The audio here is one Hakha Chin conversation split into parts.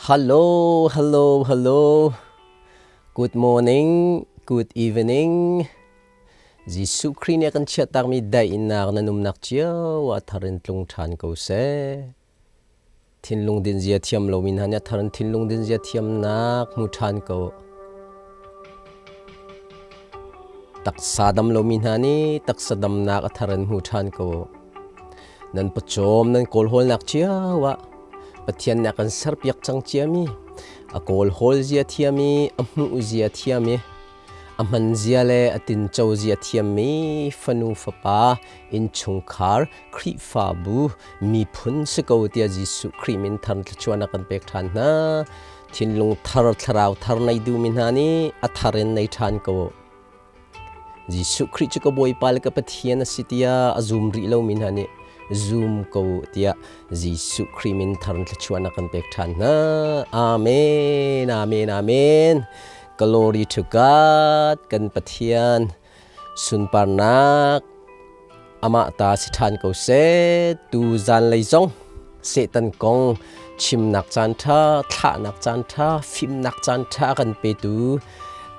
Hello, hello, hello. Good morning, good evening. Jesuh Khrih nih a kan chiahtakmi daihnak nan umnak cio ah thar in tlung ṭhan ko seh. Thinlung din zia thiam lomi hna nih a thar in thinlung din zia thiamnak hmu ṭhan ko. Taksa dam lomi hna nih taksa damnak a thar in hmu ṭhan ko. Nan pawcawm nan kawlhawlnak cio ah Pathian nih a kan serpiak cang ciami, a kawlhawl zia thiam i a hmuh zia thiam i a hman zia le a tinco zia thiammi fanu fapa innchungkhar Khrihfabu miphun si ko tiah Jesuh Khrih min thar thluachuahnak kan pek ṭhan hna. Thinlung thar thlarau thar nei duhmi hna nih a thar in nei ṭhan ko. Jesuh Khrih cu ka Bawipa le ka Pathian a si tiah a zum rih lomi hna nih zum ko tiah Jesuh Khrih min thar in thluachuahnak kan pek ṭhan hna. Amen, amen, amen. Glory to God, kan Pathian sunparnak amah ta si ṭhan ko seh. Tu zanlei zong Satan kong chimnak caan ṭha, thlahnak caan ṭha, fimnak caan ṭha kan petu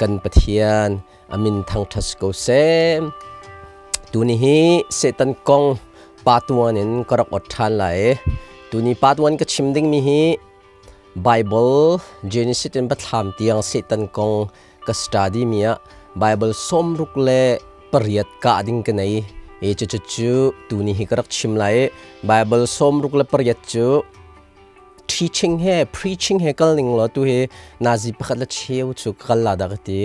kan Pathian a min thangṭhat si ko seh. Tuni hi Satan kong patuan in ka rak ot ṭhan lai. Tuni patuan ka chim dingmi hi Bible Genesis in Biathlam tiang Satan kong ka study mi ah Bible 68 kah ding ka nei. E cu cu cu tuni hi ka rak chim lai. Bible 68 cu teaching he preaching he kal ning law tu hi nazi pakhat le cheu cu kal la da ka ti.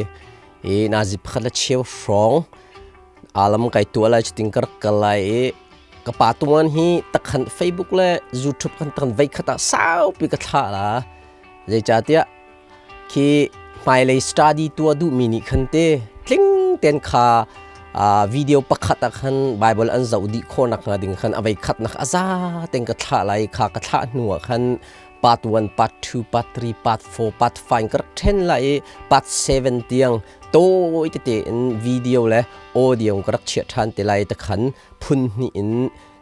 E nazi pakhat le cheu hrawng alam kai tua lai chutin ka rak kal lai i ka pa tuan hi takhan Facebook le YouTube kan tan vei khat ah saupi ka thla la. Zeicahtiah Khi hmailei study tuah duhmi nih khan te tling ten kha video pakhat ah khan Bible an zoh dih khawh nak hnga ding khan a vei khat nak a za ten ka thlah lai kha ka thlah hnu ah khan part 1 part 2 part 3 part 4 part 5 ka rak then lai i part 7 tiang tawi tete in video le audio ka rak chiah than te lai ta khan phun hnih in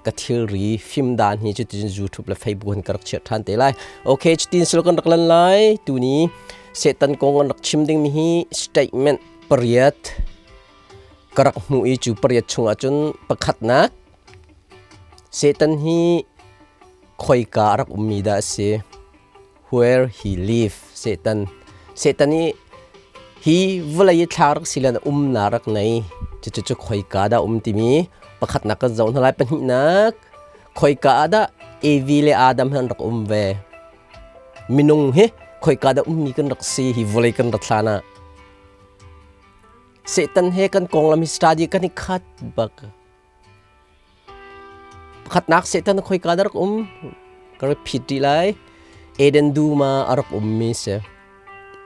ka thilri fimdan hi cutin YouTube le Facebook han ka rak chiah ṭhan te lai. Okay, cutin sil kan rak lan lai. Tuni Satan kong kan rak chim dingmi hi statement pariat ka rak hmuh i cu pariat chungah cun pakhatnak Satan hi khoika a rak ummi dah a si? Where he live Satan. Satan i hi vawlei i thla rak silan umnak rak nei. Cucu cu khoika dah um timi pakhatnak kan zoh hna lai. Pahnihnak khoika ah dah Evi le Adam han rak um ve. Minung hi khoika dah ummi kan rak si hi vawlei kan rat hlan ah. Satan he kan konglam hi study kan i khat bak. Pakhatnak Satan khoika dah rak um? Ka rak phit rih lai. Eden dum ah a rak ummi si.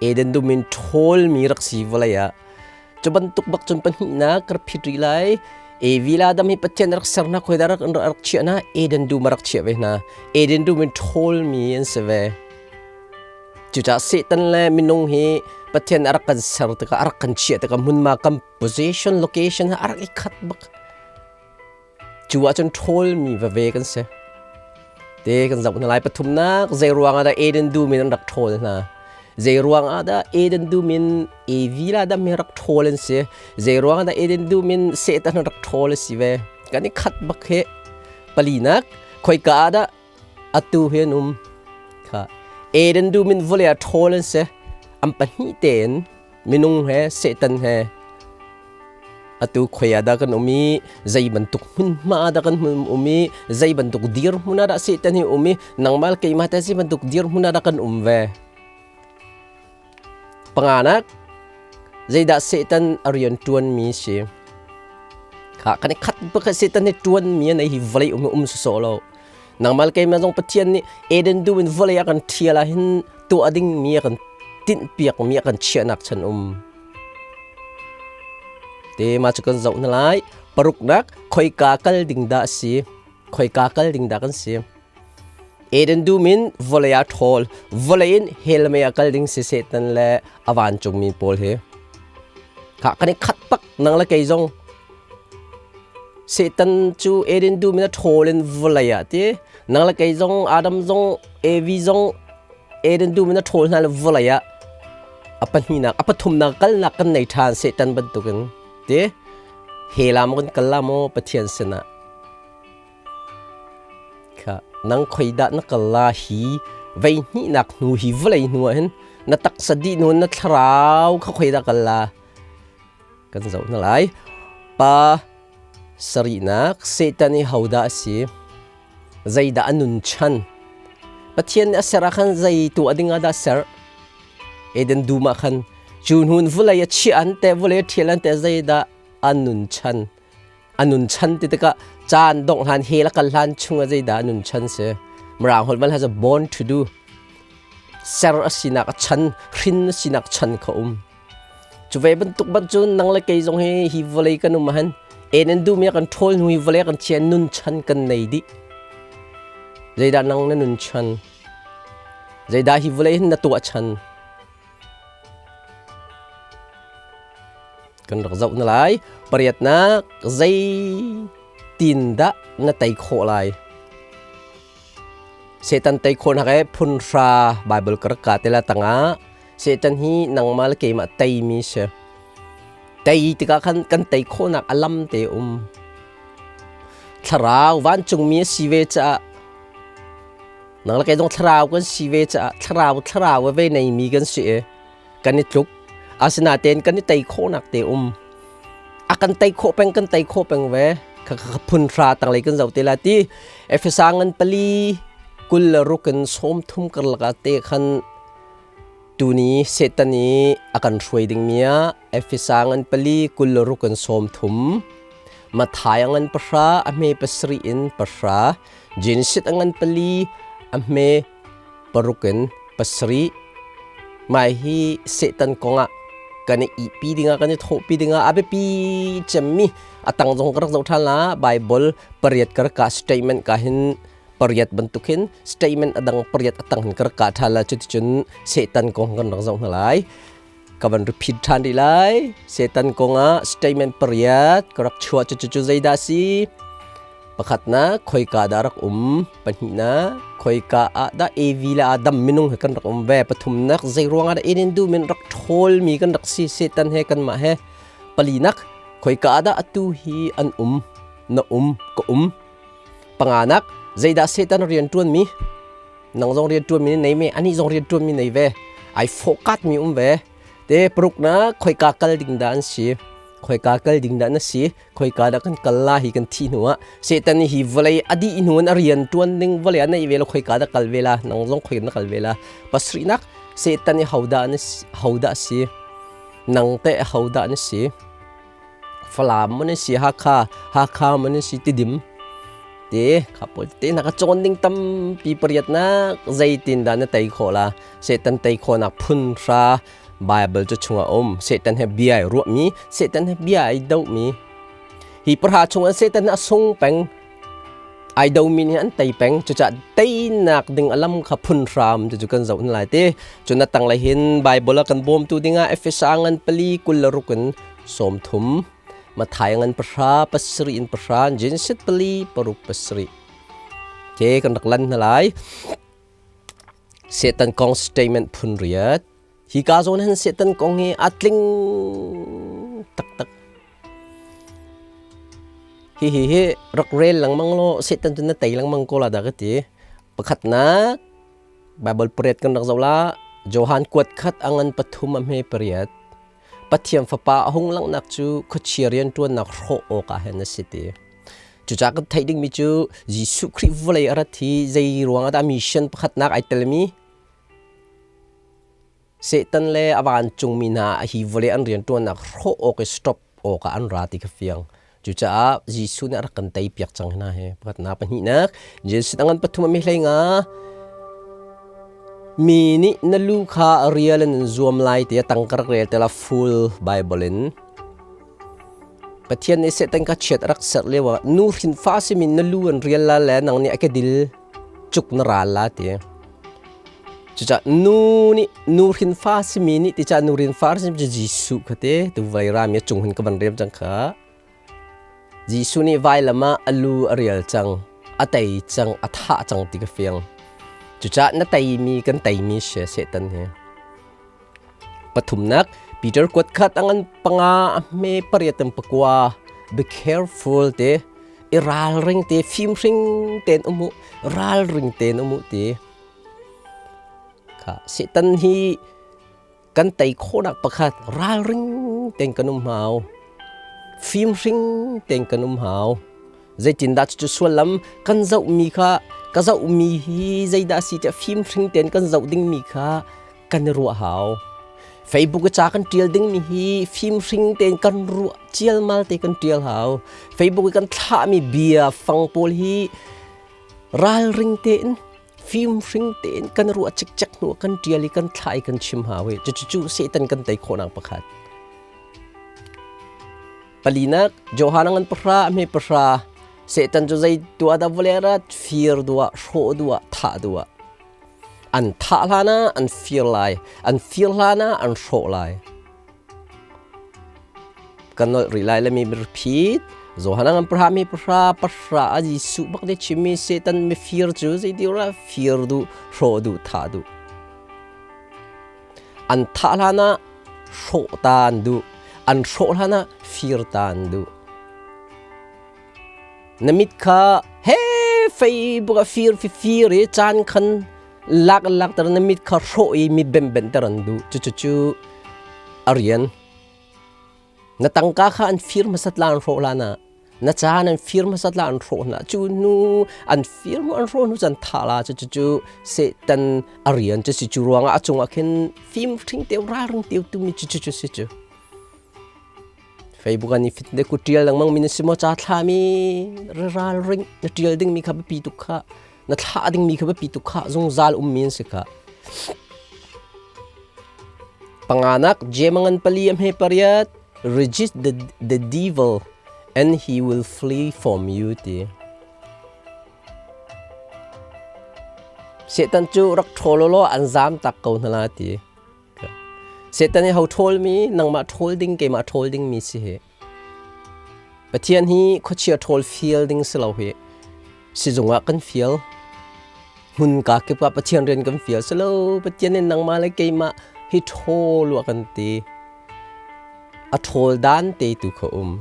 Eden dum in ṭhawlmi rak si vawlei ah. Cu bantuk bak cun pahnihnak ka rak phit rih lai. Evi le Adam hi Pathian rak ser hna khoi dah rak rak chiah hna? Eden dum a rak chiah ve hna. Eden dum in ṭhawlmi an si ve. Cucaah Satan le minung hi Pathian a rak kan ser tikah a rak kan chiah tikah hmunhma kan position location ha a rak i khat bak cu ahcun ṭhawlmi vave kan si te kan zoh hna lai pathumnak zei ruang ah dah Eden dum in an rak ṭhawl hna zei ruang ah dah Eden dum in Evi la dam hi rak ṭhawl an si zei ruang ah dah Eden dum in Satan rak ṭhawl a si ve kan i khat bak hi palinak khoika ah dah atu hi an um kha Eden dum in vawlei ah ṭhawl an si an pahnih tein minung he Satan he atu khoi ah dah kan um i zei bantuk hmunhma ah dah kan um i zei bantuk dirhmun ah dah Satan hi um i nangmah le keimah teh zei bantuk dirhmun ah dah kan um ve panganak zeidah Satan a rian ṭuanmi si kha kan i khat bak Satan hi ṭuanmi an ei hi vawlei um um sawsawh lo nangmah le keimah zong Pathian nih Eden dum in vawlei a kan ṭhial ah hin tuah dingmi a kan tinhpiakmi a kan chiahnak chan um te ma cu kan zoh hna lai paruknak khoika kal ding dah a si khoika kal ding dah kan si Eden dum in vawlei ah ṭhawl vawlei in hell mei ah kal ding si Satan le a vancungmi pawl hi kha kan i khat pak nang le kei zong Satan cu Eden dum in a ṭhawl in vawlei ah ti nang le kei zong Adam zong Evi zong. Eden dum in a ṭhawl hna le vawlei ah a pahnihnak a pathumnak kalnak kan nei ṭhan Satan bantukin ti he lam kan kal la maw Pathian sinah kha nang khoi dah na kal la hi vei hnihnak hnu hi vawlei hnu ah hin na taksa dih hnu na thlarau kha khoi dah kal la kan zoh hna lai pa sarihnak Satan i hodah a si Zeidah a nun chan? Pathian nih a ser ah khan zei tuah ding ah dah ser? Eden dum ah khan cu hnun vawlei a chiah an te vawlei a ṭhial an te zeidah a nun chan? A nun chan ti tikah caan dongh hlan hell a kal hlan chungah zeidah a nun chan si? Mirang holh van has a born to do. Ser a sinak a chan, hrin a sinak chan kha um. Cu ve bantuk bak cun nang le kei zong hi hi vawlei kan um ahhin en an duhmi a kan ṭhawl hnu hi vawlei kan chia nun chan kan nei dih. Zeidah nang na nun chan? Zeidah hi vawlei hin na tuah chan? Kan rak zoh na lai. Pariatnak zeitin dah na tei khawh lai? Satan tei khawhnak he phun hra Bible ka rak ka te la tangah Satan hi nangmah le keimah teimi si. Tei tikah khan kan tei khawhnak a lam te um. Thlarau vancungmi a si ve caah nang le kei zong thlarau kan si ve caah thlarau thlarau a ve neimi kan si i kan i tluk. Asinain kan i tei khawhnak te um. A kan tei khawh peng kan tei khawh peng ve. Kha kha phun hra tanglei kan zoh te la ti. Efesa ngan pali 26 in 30 karlak ah te khan Tuni Satan i a kan hruai dingmi ah Efesa ngan pali 26 in 30, Matthai a ngan pahra a hme pasarih in pahra, Genesis a ngan pali a hme paruk in pasarih. Mah hi Satan kongah kan i ihpi dingah kan i thawhpi dingah a biapi cemmi a tang zong ka rak zoh ṭhan la Bible pariat ka rak ka statement ka hin pariat bantuk hin statement a dang pariat a tang hin ka rak kah ṭhan lai cuticun Satan kong kan rak zoh hna lai ka van repeat ṭhan rih lai Satan kong ah statement pariat ka rak chuah cu cu zeidah si pakhatnak khoika dah rak um pahnihnak khoika ah dah Evi le Adam minung he kan rak um ve pathumnak zei ruangah dah Eden du min rak ṭhawl mi kan rak si Satan he kanmah he palinak khoika ah dah atu hi an um na um ka um Panganak, zeidah Satan rianṭuanmi? Nang zong rianṭuanmi na nei me, anih zong rianṭuanmi nei ve. Ai fawhkatmi um ve. Te paruknak, khoika kal ding dah an si? Khoika kal ding dah na si? Khoika dah kan kal la hi kan thih hnu ah Satan nih hi vawlei a dih hnu in a rian ṭuan ding vawlei a neih ve lo khoika dah kal ve la? Nang zong khoika na kal ve la? Pasarihnak, Satan nih hodah na si? Hodah si? Nang teh hodah na si? Falam man si Hakha, Hakha man si Tidim te kha pawl te na ka cawn ding tampi pariatnak zeitin dah na tei khawh la Satan tei khawhnak phun hra Bible cu chungah um Satan he bia ai ruahmi Satan he bia ai dohmi hi pahra chungah Satan a sung peng ai domi nih an tei peng cucaah teinak ding a lam kha phun hram cucu kan zoh hna lai ti cun a tanglei hin Bible a kan bawmtu dingah Efesa ngan pali 26 in 30 Matthai ngan pahra pasarih in pahra Genesis pali paruk pasarih ke kan rak lan hna lai Satan kong statement phun riat hi ka zawn hin Satan kong hi a tling taktak Hihi hi rak rel lengmang law Satan cu na tei lengmang ko la dah ka ti. Pakhatnak Bible pariat kan rak zoh la. Johan kuat khat a ngan pathum a hme pariat. Pathian fapa a hung langhnak cu khuachia rianṭuannak hrawh awkah hin a si ti. Cucaah kan theih dingmi cu Jesuh Khrih vawlei a rat hi zei ruangah dah mission pakhatnak ai telmi Satan le a vancungmi hna hi vawlei an rianṭuannak hrawh awk i stop awkah an ra ti kha fiang. Cucaah Jesuh nih a rak kan teipiak cang hna hi. Pakhatnak pahnihnak, Jesuh a ngan pathum a mi hlei nga. Mi nih na lu kha rial in an zuam lai ti a tang ka rak rel te la full Bible in. Pathian nih Satan kha chiat a rak serh lio ah nu hrin fa simi na lu an rial la le nang nih a kedil cuk na ral la ti. Cucaah nu nih nu hrinfa simi nih ti cah nu hrinfa simi cu Jesuh kha te tu vawlei rami a cung hin ka van rem cang kha. Jesuh nih vailam ah a lu a rial cang, a tei cang, a thah cang ti ka fiang. Cucaah na teimi kan teimi si Satan hi. Pathumnak, Peter kuat khat a ngan panga a hme pariat in pakua. Be careful te. I ralring te, fimhring tein um u. Ralring tein um u ti. Kha Satan hi kan tei khawhnak pakhat ralring tein kan um hau. Fimhring tein kan um hau. Zeitindah cucu sullam kan zohmi kha ka zohmi hi zeidah a si tiah fimhring tein kan zoh dingmi kha kan i ruah hau. Facebook i ca kan ṭial dingmi hi fimhring tein kan ruah cialmal te kan ṭial hau. Facebook i kan thlahmi bia fang pawl hi ralring tein fimhring tein kan ruah cikcek hnu kan ṭial i kan thlah i kan chim hau i cucu Satan kan tei khawhnak pakhat. Palinak, Johan ngan pahra hme pahra Satan cu zei tuah dah vawlei rat fir duah hrawh duah thah duah an thah hlan ah an fir lai an fir hlan ah an hrawh lai kan nolh rih lai le mi repeat Johan ngan pahra mi pahra pahra a Jesuh bak de chimmi Satan mifir cu zei ti ora fir duh hrawh duh thah duh An thah hlanah hrawh ta an duh. An hrawh hlanah fir ta an duh. Na mit kha he Facebook ah fir fi fir i caan khan lak an lakter na mit kha hrawh i mi bembenhter an duh. Cucu cu a rian. Na tangka kha an fir hmasat la an hrawh hlan ah na caan an fir hmasat la an hrawh hna cu hnu an fir hnu an hrawh hnu cun tha la cu cu Satan a rian cu si cu ruangah a cungah khin fim hring teu ralring teu tumi cu cu si cu Facebook an i fit de ku tial lengmang mi na si maw ca thla mi ralring na tial ding mi kha biapi tuk kha na thlah ding mi kha biapi tuk kha zungzal um mi an si kha Panganak Jemangan pali a hme pariat resist the, the devil and he will flee from you ti. Satan cu rak ṭhawl law an zam tak ko hna la ti. Satan hi ho ṭhawl mi nangmah ṭhawl ding keimah ṭhawl ding mi si hi. Pathian hi khuachia ṭhawl fial ding si lo hi. Sizung ah kan fial. Hmun ka kip ah Pathian rian kan fial si lo. Pathian nih nangmah le keimah hi ṭhawl u a kan ti. A ṭhawl dan te tu kha um.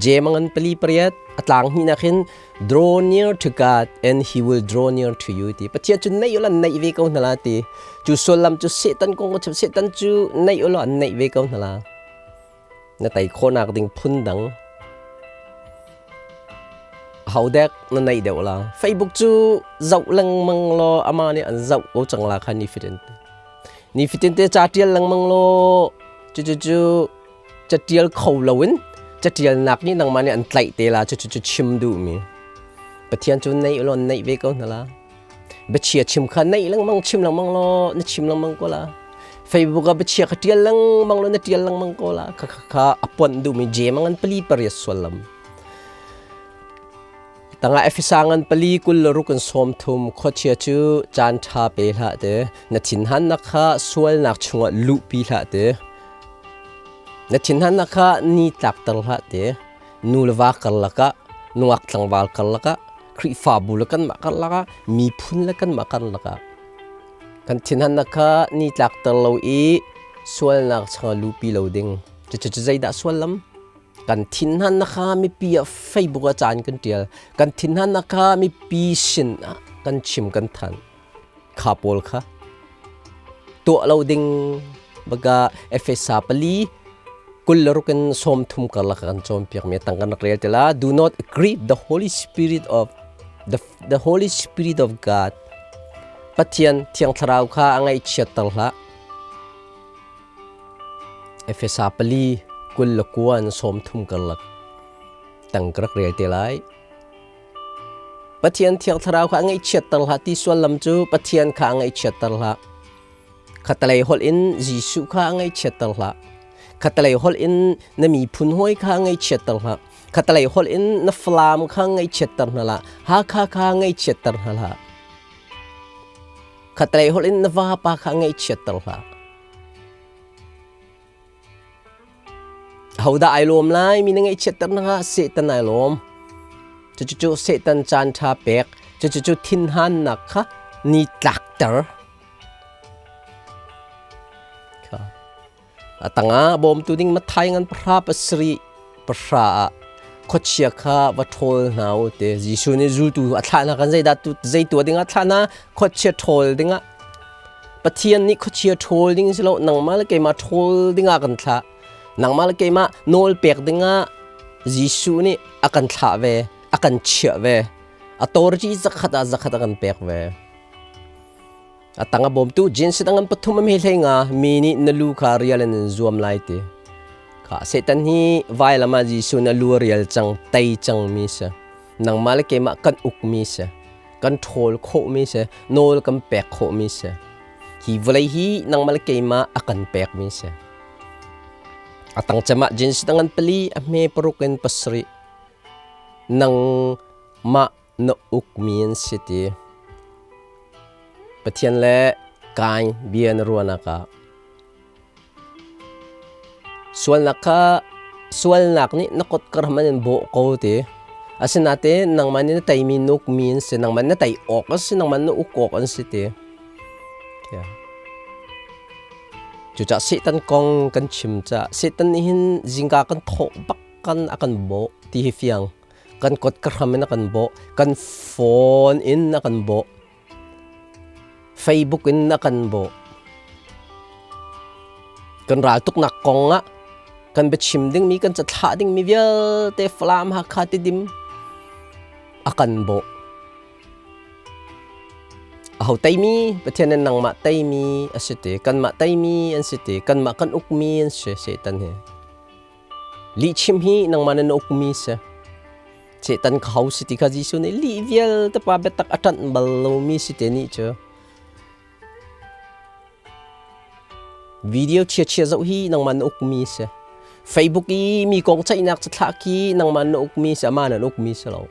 Jem a ngan pali pariat a tlang hnihnak hin draw near to God and he will draw near to you ti. Pathian cu naih ulaw naih ve ko hna la ti. Cu sullam cu Satan kong ka chim Satan cu naih ulaw an naih ve ko hna la. Na tei khawhnak ding phun dang Hodek na neih deuh la. Facebook cu zoh lengmang law amah nih an zoh ko cang la kha nifatin te. Nifatin te ca ṭial lengmang law cucu cu catial kho loin catialnak nih nangmah nih an tlaih te la cucu cu chim duhmi. Pathian cu neih law neih ve ko hna la. Biachia chim kha neih lengmang chim lengmang law na chim lengmang ko la. Facebook ah biachia kha ṭial lengmang law na ṭial lengmang ko la. Kha kha kha a ponh duhmi jem an pali pariat suallam. Tangah Efesa ngan pali kul le ruk in sawm thum khuachia cu caan ṭha pe hlah te na thinhannak kha sualnak chungah luhpi hlah te na thinhannak kha ni tlakter hlah te nu le va karlak ah nungak tlangval karlak ah Khrihfabu le kanmah karlak ah miphun le kanmah karlak ah kan thinhannak kha ni tlakter lo i sualnak chungah luhpi lo ding cucu zeidah suallam Kan thinhannak kha mipi ah Facebook ah caan kan ṭial. Kan thinhannak kha mipi sin ah kan chim kan thanh. Kha pawl kha tuah lo ding baka Efesa pali 26 in 30 karlak kan cawnpiak mi tang kan rak rel te la. Do not grieve the Holy Spirit of the, the Holy Spirit of God. Pathian Thiang Thlarau kha a ngaihchiatter hlah. Efesa pali 29 in 30 karlak tang ka rak rel te lai. Pathian Thiang Thlarau kha a ngaihchiatter hlah ti sullam cu Pathian kha a ngaihchiatter hlah. Khatalei holh in Jesuh kha a ngaihchiatter hlah. Khatalei holh in na miphun hawi kha a ngaihchiatter hlah. Khatalei holh in na Falam kha ngaihchiatter hna hlah. Hakha kha ngaihchiatter hna hlah. Khatalei holh in na vapa kha ngaihchiatter hlah. Hodah ai lawm lai mi na ngaihchiatter na hnga Satan ai lawm. Cucu Satan caan ṭha pek. Cucu thinhannak kha ni tlakter. A tangah bawmtu ding Matthai ngan pahra pasarih pahra ah khuachia kha va ṭhawl hna u ti. Jesuh nih zultu a thlah hna kan zeidah tu zei tuah dingah thlah hna khuachia ṭhawl dingah. Pathian nih khuachia ṭhawl ding si lo nangmah le keimah ṭhawl dingah kan thlah. Nangmah le keimah nawl pek dingah Jesuh nih a kan thlah ve, a kan chiah ve. A authority zakhat ah zakhat a kan pek ve. A tang a bawmtu Jeans dang an pathum am he hlei nga mi nih na lu kha rial in an zuam lai ti. Kha Satan hi vailam ah Jesuh na lu rial cang tei cang mi si. Nangmah le keimah kan uk mi si. Kan ṭhawl khawh mi si. Nawl kan pek khawh mi si. Hi vawlei hi nangmah le keimah a kan pek mi si. A tang cem ah Jeans dang an pali a hme paruk in pasarih. Nangmah na ukmi an si ti. Pathian le Kain bia na ruahnak ah sualnak kha sualnak nih na kut kar hmanh in bawh ko ti. Asinain nangmah nih na teimi na ukmi an si, nangmah na tei awk an si, nangmah na uk awk an si ti. Cucaah Satan kong kan chim caah Satan nih hin zingka kan thawh bak kan a kan bawh ti hi fiang. Kan kut ka hram in a kan bawh, kan phone in a kan bawh, Facebook in a kan bawh. Kan raltuknak kong ah kan biachim dingmi, kan cathlah dingmi vialte Falam Hakha Tidim a kan bawh. Aho teimi Pathian in nangmah teimi a si ti, kanmah teimi an si ti, kanmah kan ukmi an si Satan hi. Lihchim hi nangmah na ukmi si. Satan ka ho si ti kha Jesuh nih lih vialte pa biatak a ṭanh bal lomi si te nih cu. Video chia-chia zoh hi nangmah na ukmi si. Facebook i mi kong ceihnak cathlah khi nangmah na ukmi si, amah na ukmi si lo.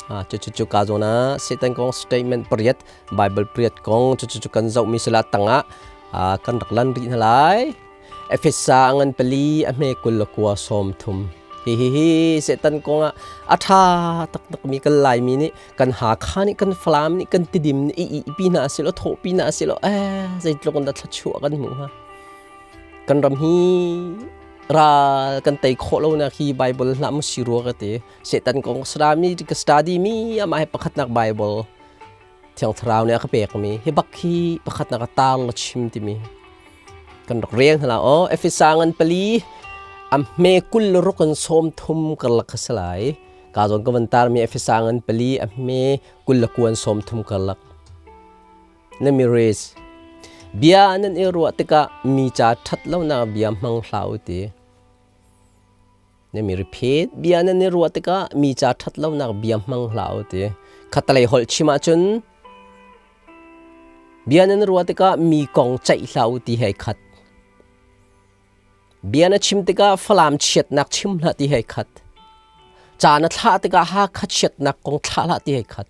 Cu cu cu ka zawn ah Satan kong statement pariat Bible pariat kong cu cu cu kan zohmi sila tangah kan rak lan rih hna lai. Efesa ngan pali a hme 21 30. Hi hi hi Satan kong ah a ṭha taktak mi kan Laimi nih kan Hakha nih kan Falam nih kan Tidim nih i i pi hna silo thawh pi hna silo eh zeitluk in dah thluachuah kan hmuh hnga. Kan ram hi ral kan tei khawh lonak hi Bible hlah mu si rua ka ti. Satan kong study ka study mi amah hi pakhatnak Bible Thiang Thlarau nih a ka pekmi hi bak hi pakhatnak a tar la chim timi kan rak rel hna la aw Efesa ngan pali a hme kul le ruk in 30 karlak kha si lai ka zawn ka van tar mi Efesa ngan pali a hme kul le kuan 30 karlak Na mi race. Bia nan i ruah tikah mi ca ṭhat lonak bia hmang hlah u ti. Na mi repeat. Bia nan i ruah tikah mi ca ṭhat lonak bia hmang hlah u ti. Khatalei holh chim ahcun bia nan i ruah tikah mi kong ceih hlah u ti hei khat. Bia na chim tikah Falam chiatnak chim hlah ti hei khat. Ca na thlah tikah Hakha chiatnak kong thlah hlah ti hei khat.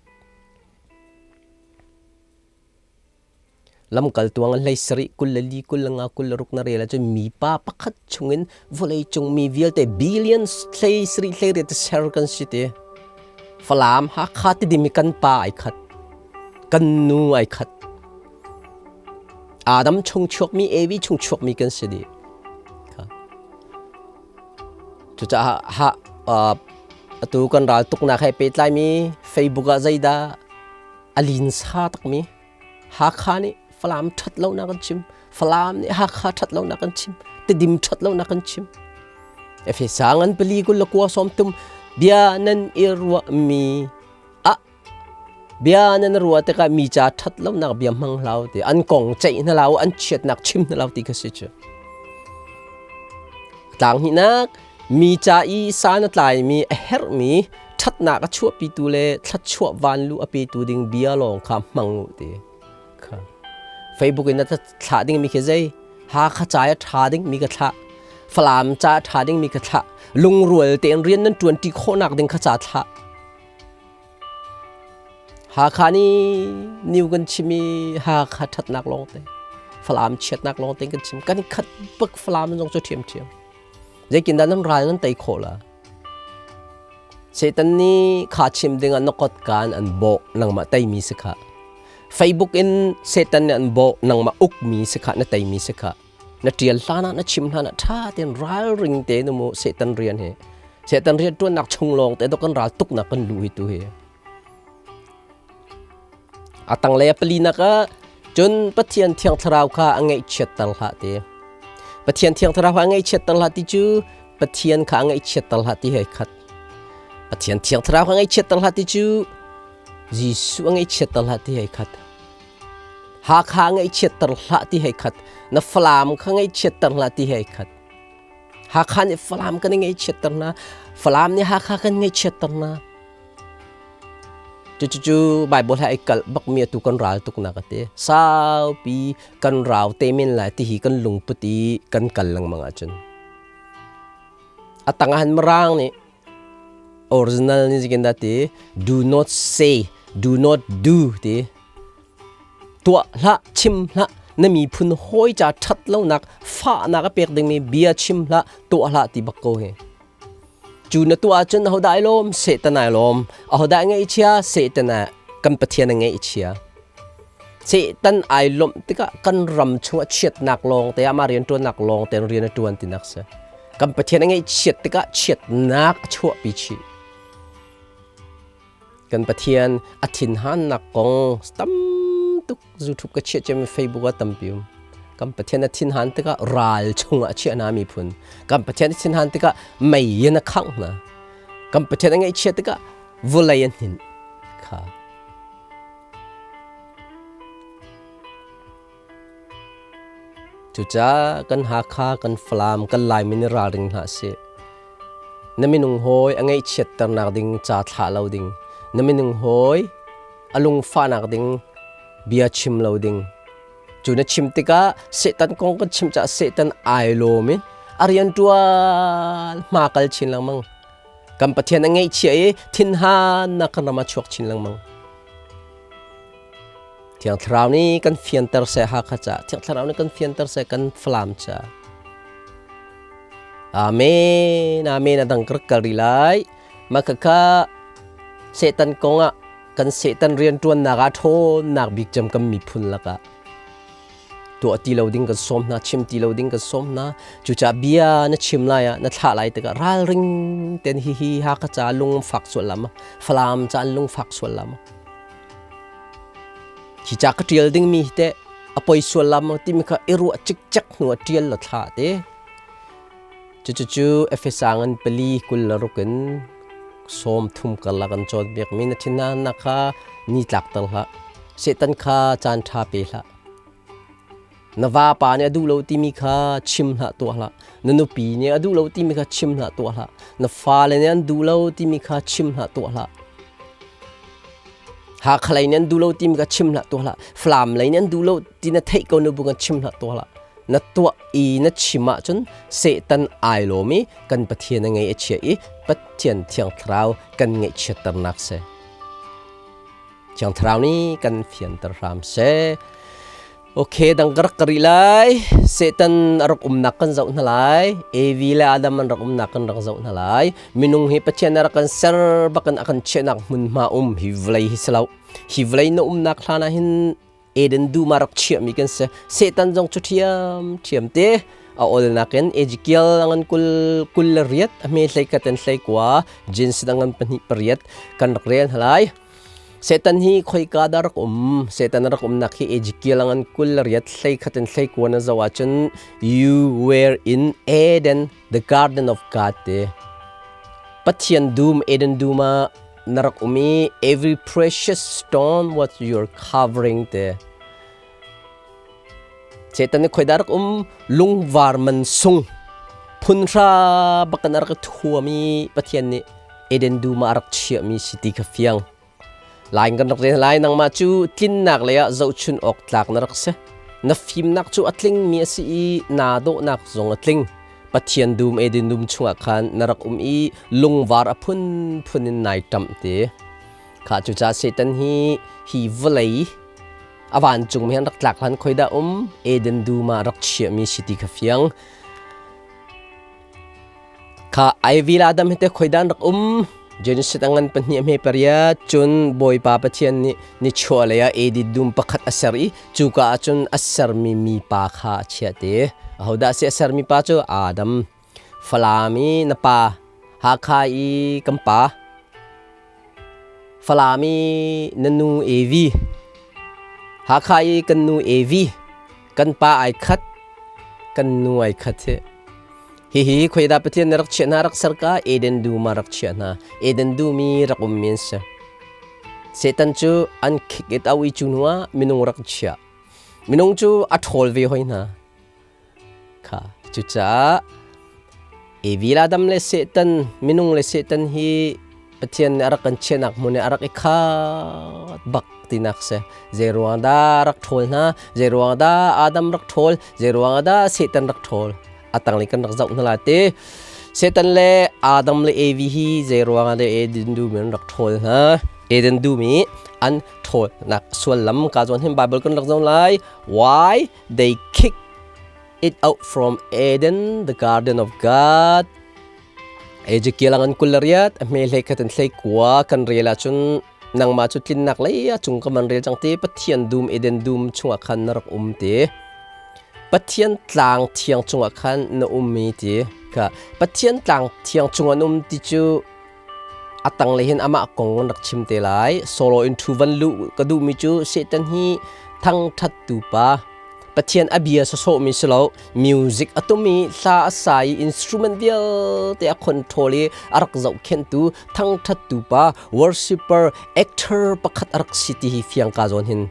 Lamkaltu ah hlei sarih 24 25 26 na rel ahcun mipa pakhat chungin vawleicung mi vialte billions hlei sarih hlei riat ser kan si ti. Falam Hakha Tidim hi kan pa ai khat. Kan nu ai khat. Adam chung chuakmi Evi chung chuakmi kan si dih. Cucaah ha atu kan ral tuknak he pehtlaimi Facebook ah zeidah a linsa takmi Hakha nih Falam ṭhat lonak an chim Falam nih Hakha ṭhat lonak an chim Tidim ṭhat lonak an chim Efesa ngan pali kul le kua sawm tum bia nan i ruahmi ah bia nan ruah tikah mi ca ṭhat lonak bia hmang hlah ti an kong ceih hna lau an chiatnak chim hna lau ti kha si cu tlang hnihnak Mi ca i san a tlaimi a herhmi ṭhatnak a chuahpitu le thluachuah vanluh a petu ding bia lawng kha hmang u ti kha. Facebook in na thlah dingmi khi zei? Hakha ca a ṭha dingmi ka thlah. Falam ca a ṭha dingmi ka thlah. Lungrual tein rian nan ṭuanṭi khawhnak ding kha ca thlah. Hakha nih new kan chim i Hakha ṭhatnak lawng te, Falam chiatnak lawng te kan chim. Kan i khat bak Falam zong cu ṭhiamṭhiam. Zeitindah nan ral nan tei khawh la? Satan nih kha chim dingah na kotkaan an bawh nangmah teimi si kha. Facebook in Satan nih an bawh nangmah ukmi si kha na teimi si kha. Na ṭial hlan ah na chim hlan ah ṭha tein ralring tein um u Satan rian hi. Satan rian ṭuannak chung lawng te dok kan ral tuknak kan lu hi tu hi. A tanglei a palinak ah cun Pathian Thiang Thlarau kha a ngaihchiatter hlah ti. Pathian Thiang Thlarau kha a ngaihchiatter hlah ti cu Pathian kha a ngaihchiatter hlah ti he khat. Pathian Thiang Thlarau kha a ngaihchiatter hlah ti cu Jesuh a ngaihchiatter hlah ti he khat. Hakha a ngaihchiatter hlah ti he khat. Na Falam kha ngaihchiatter hlah ti he khat. Hakha nih Falam kan i ngaihchiatter hna. Falam nih Hakha kan ngaihchiatter hna. Cucu Bible he ai kalh bakmi atu kan ral tuknak a ti. Saupi kan rau te men lai ti hi kan lungput i kan kal lengmang ahcun. A tang ah hin Mirang nih original nih zeitin dah ti do not say, do not do ti. Tuah hlah, chim hlah, na miphun hawi ca ṭhat lonak, fahnak a pek dingmi bia chim hlah, tuah hlah ti bak ko hi. Cu na tuah ahcun ahodah ai lawm? Satan ai lawm. Ahodah a ngaihchia? Satan ah kan Pathian a ngaihchia. Satan ai lawmh tikah kan ram chungah chiatnak lawng te ah mah rianṭuannak lawng tein rian a ṭuan tinak si. Kan Pathian a ngaihchiat tikah chiatnak a chuahpi chih. Kan Pathian a thinhannak kong tam tuk YouTube ka chiah ciami Facebook ah tampi um. Kan Pathian a thinhan tikah ral chungah a chiah hna miphun. Kan Pathian a thinhan tikah mei in a khangh hna. Kan Pathian a ngaihchiat tikah vawlei a hninh kha. Cucaah kan Hakha, kan Falam, kan Laimi nih ralring hna sih. Na minung hawi a ngaihchiatternak ding ca thlah lo ding. Na minung hawi a lungfahnak ding bia chim lo ding. Cu na chim tikah Satan kong kan chim caah Satan ai lawm i a rianṭuan hma kal chin lengmang. Kan Pathian a ngaihchia i thinhannak kan ram ah chuak chin lengmang. Thiang Thlarau nih kan fianter seh Hakha ca Thiang Thlarau nih kan fianter seh kan Falam ca. Amen. Amen. Adang ka rak kal rih lai. Mah khakha Satan kong ah kan Satan rianṭuannak ah ṭhawnnak bik cem kan miphun lakah tuah ti lo ding kan sawm hna, chim ti lo ding kan sawm hna. Cucaah bia na chim lai ah na thlah lai tikah ralring ten hihi Hakha ca lung fak sual lam Falam ca an lung fak sual lam. Hi ca ka ṭial dingmi hi teh a poi sual la maw timi kha i ruah cikcek hnu ah ṭial law thla te. Cucucu Efesa ngan pali 26 in 30 karlak an cawnpiakmi na thinhunnak kha ni tlakter hlah. Satan kha caan ṭha pe hlah. Na vapa nih a duh lo timi kha chim hlah tuah hlah. Na nupi nih a duh lo timi kha chim hlah tuah hlah. Na fale nih an duh lo timi kha chim hlah tuah hlah. Hakha lei nih an duh lo timi kha chim hlah tuah hlah. Falam lei nih an duh lo ti na theih ko na bu kan chim hlah tuah hlah. Na tuah i na chim ahcun Satan ai lawm i kan Pathian a ngei a chia i Pathian Thiang Thlarau kan ngaihchiatternak si. Thiang Thlarau nih kan fianter hram seh. Ok, dang ka rak ka rih lai. Satan a rak umnak kan zoh hna lai. Evi le Adam an rak umnak kan rak zoh hna lai. Minung hi Pathian a rak kan ser bakin a kan chiahnak hmunhma um hi vawlei hi si lo. Hi vawlei na umnak hlan ah hin Eden dum ah rak chiahmi kan si. Satan zong cu ṭhiam ṭhiam te a olnak in Ezekiel a ngan kul kul le riat a hme hlei khat in hlei kua Genesis a ngan pahnih pariat kan rak rel hna lai. Satan hi khoika dah rak um? Satan a rak umnak hi Ezekiel a ngan kul le riat hlei khat in hlei kua na zoh ahcun you were in Eden, the garden of God ti. Pathian dum Eden dum ah na rak um i every precious stone was your covering te. Satan nih khoidah rak um? Lungvar man sung phunhra bakin a rak i thuam i Pathian nih Eden dum ah a rak chiahmi si ti kha fiang. Lai kan rak rel lai nangmah cu tlinnak lei ah zohchun awk tlak na rak si. Na fimnak cu a tlingmi a si i naa dawhnak zong a tling. Pathian dum Eden dum chungah khan na rak um i lungvar a phunphun in nai ṭamh te. Kha cucaah Satan hi hi vawlei a vancung mi an rak tlak hlan khoi dah um Eden dum ah rak chiahmi si ti kha fiang. Kha Ivy le Adam hi te khoi dah an rak um? Genesis a ngan pahnih a hme pariat cun Bawipa Pathian nih nichuahlei ah Eden dum pakhat a ser i cuka ah cun a sermi mipa kha a chiah te. Ahodah a si a sermi pa cu Adam. Falam i na pa, Hakha i kan pa, Falam i na nu Evi, Hakha i kan nu Evi, kan pa ai khat, kan nu ai khat hi. Hihi khuaidah Pathian nih rak chiah hna rak ser ka Eden dum ah rak chiah hna. Eden dum i rak ummi an si. Satan cu an khik it au i cu hnu ah minung rak chiah. Minung cu a ṭhawl ve hoi hna. Kha cucaah Evi le Adam le Satan minung le Satan hi Pathian nih a rak kan chiahnak hmun i a rak i khat bak tinak si. Zei ruang dah rak ṭhawl hna? Zei ruang dah Adam rak ṭhawl? Zei ruang dah Satan rak ṭhawl? A tanglei kan rak zoh hna lai ti. Satan le Adam le Evi hi zei ruang ah dah Eden dum in rak ṭhawl hna? Eden dum i an ṭhawlnak suallam ka zawn hin Bible kan rak zoh lai. Why they kick it out from Eden, the garden of God? Ezekiel an 28 a hme hlei khat in hlei kua kan rel ahcun nangmah cu tlinnak lei ah cung ka man rel cang te Pathian dum Eden dum chungah khan na rak um te Pathian tlang thiang chungah khan na um mi ti kha Pathian tlang thiang chungah na um ti cu a tanglei hin amah kong an rak chim te lai solo in thu van luh ka duhmi cu Satan hi thangṭhattu pa Pathian a bia sawsawhmi si lo music a tum i hla a sa i instrument vialte a control i a rak zohkhenhtu thangṭhattu pa worshipper actor pakhat a rak si ti hi fiang ka zawn hin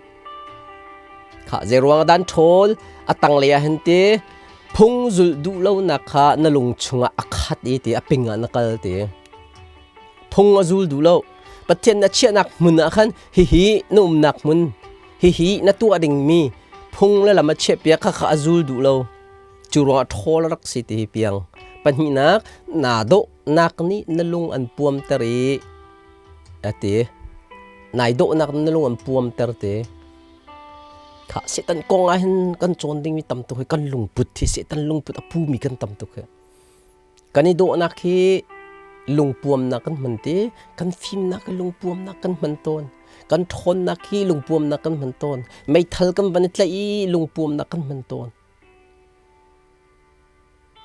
Khah zeiruang ah dah an ṭhawl? A tanglei ah hin ti phung zulh duh lonak kha na lung chungah a khat i ti a ping ah na kal ti. Phung a zul duh lo. Pathian na chiahnak hmun ah khan hihi na umnak hmun, hihi na tuah dingmi phung le lam a chiahpiak kha kha a zul duh lo. Cu ruangah ṭhawl a rak si ti hi piang. Pahnihnak, naa dawhnak nih na lung an puamter i a ti. Nai dawhnak na lung an puamter te. Kha Satan kong ah hin kan cawn dingmi tam tuk hi kan lungput hi Satan lungput a pumi kan tam tuk hi. Kan i dawhnak hi lungpuamnak kan hman ti, kan fimnak hi lungpuamnak kan hman tawn. Kan ṭhawnnak hi lungpuamnak kan hman tawn. Meithal kan van i tlaih i lungpuamnak kan hman tawn.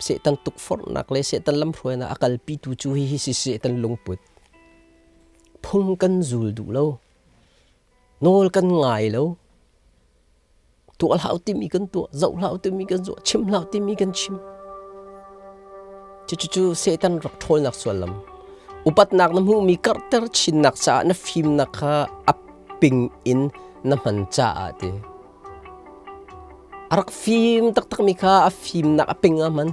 Satan tukforhnak le Satan lamhruainak a kalpitu cu hihi si Satan lungput. Phung kan zul duh lo. Nawl kan ngai lo. Tuah hlah timi kan tuah, zoh hlah timi kan zoh, chim hlah timi kan chim. Cucu Satan rak ṭhawlnak suallam. Upatnak na hmuhmi karhter chinnak caah na fimnak kha a ping in na hman caah ti. A rak fim taktakmi kha a fimnak a ping ah hman.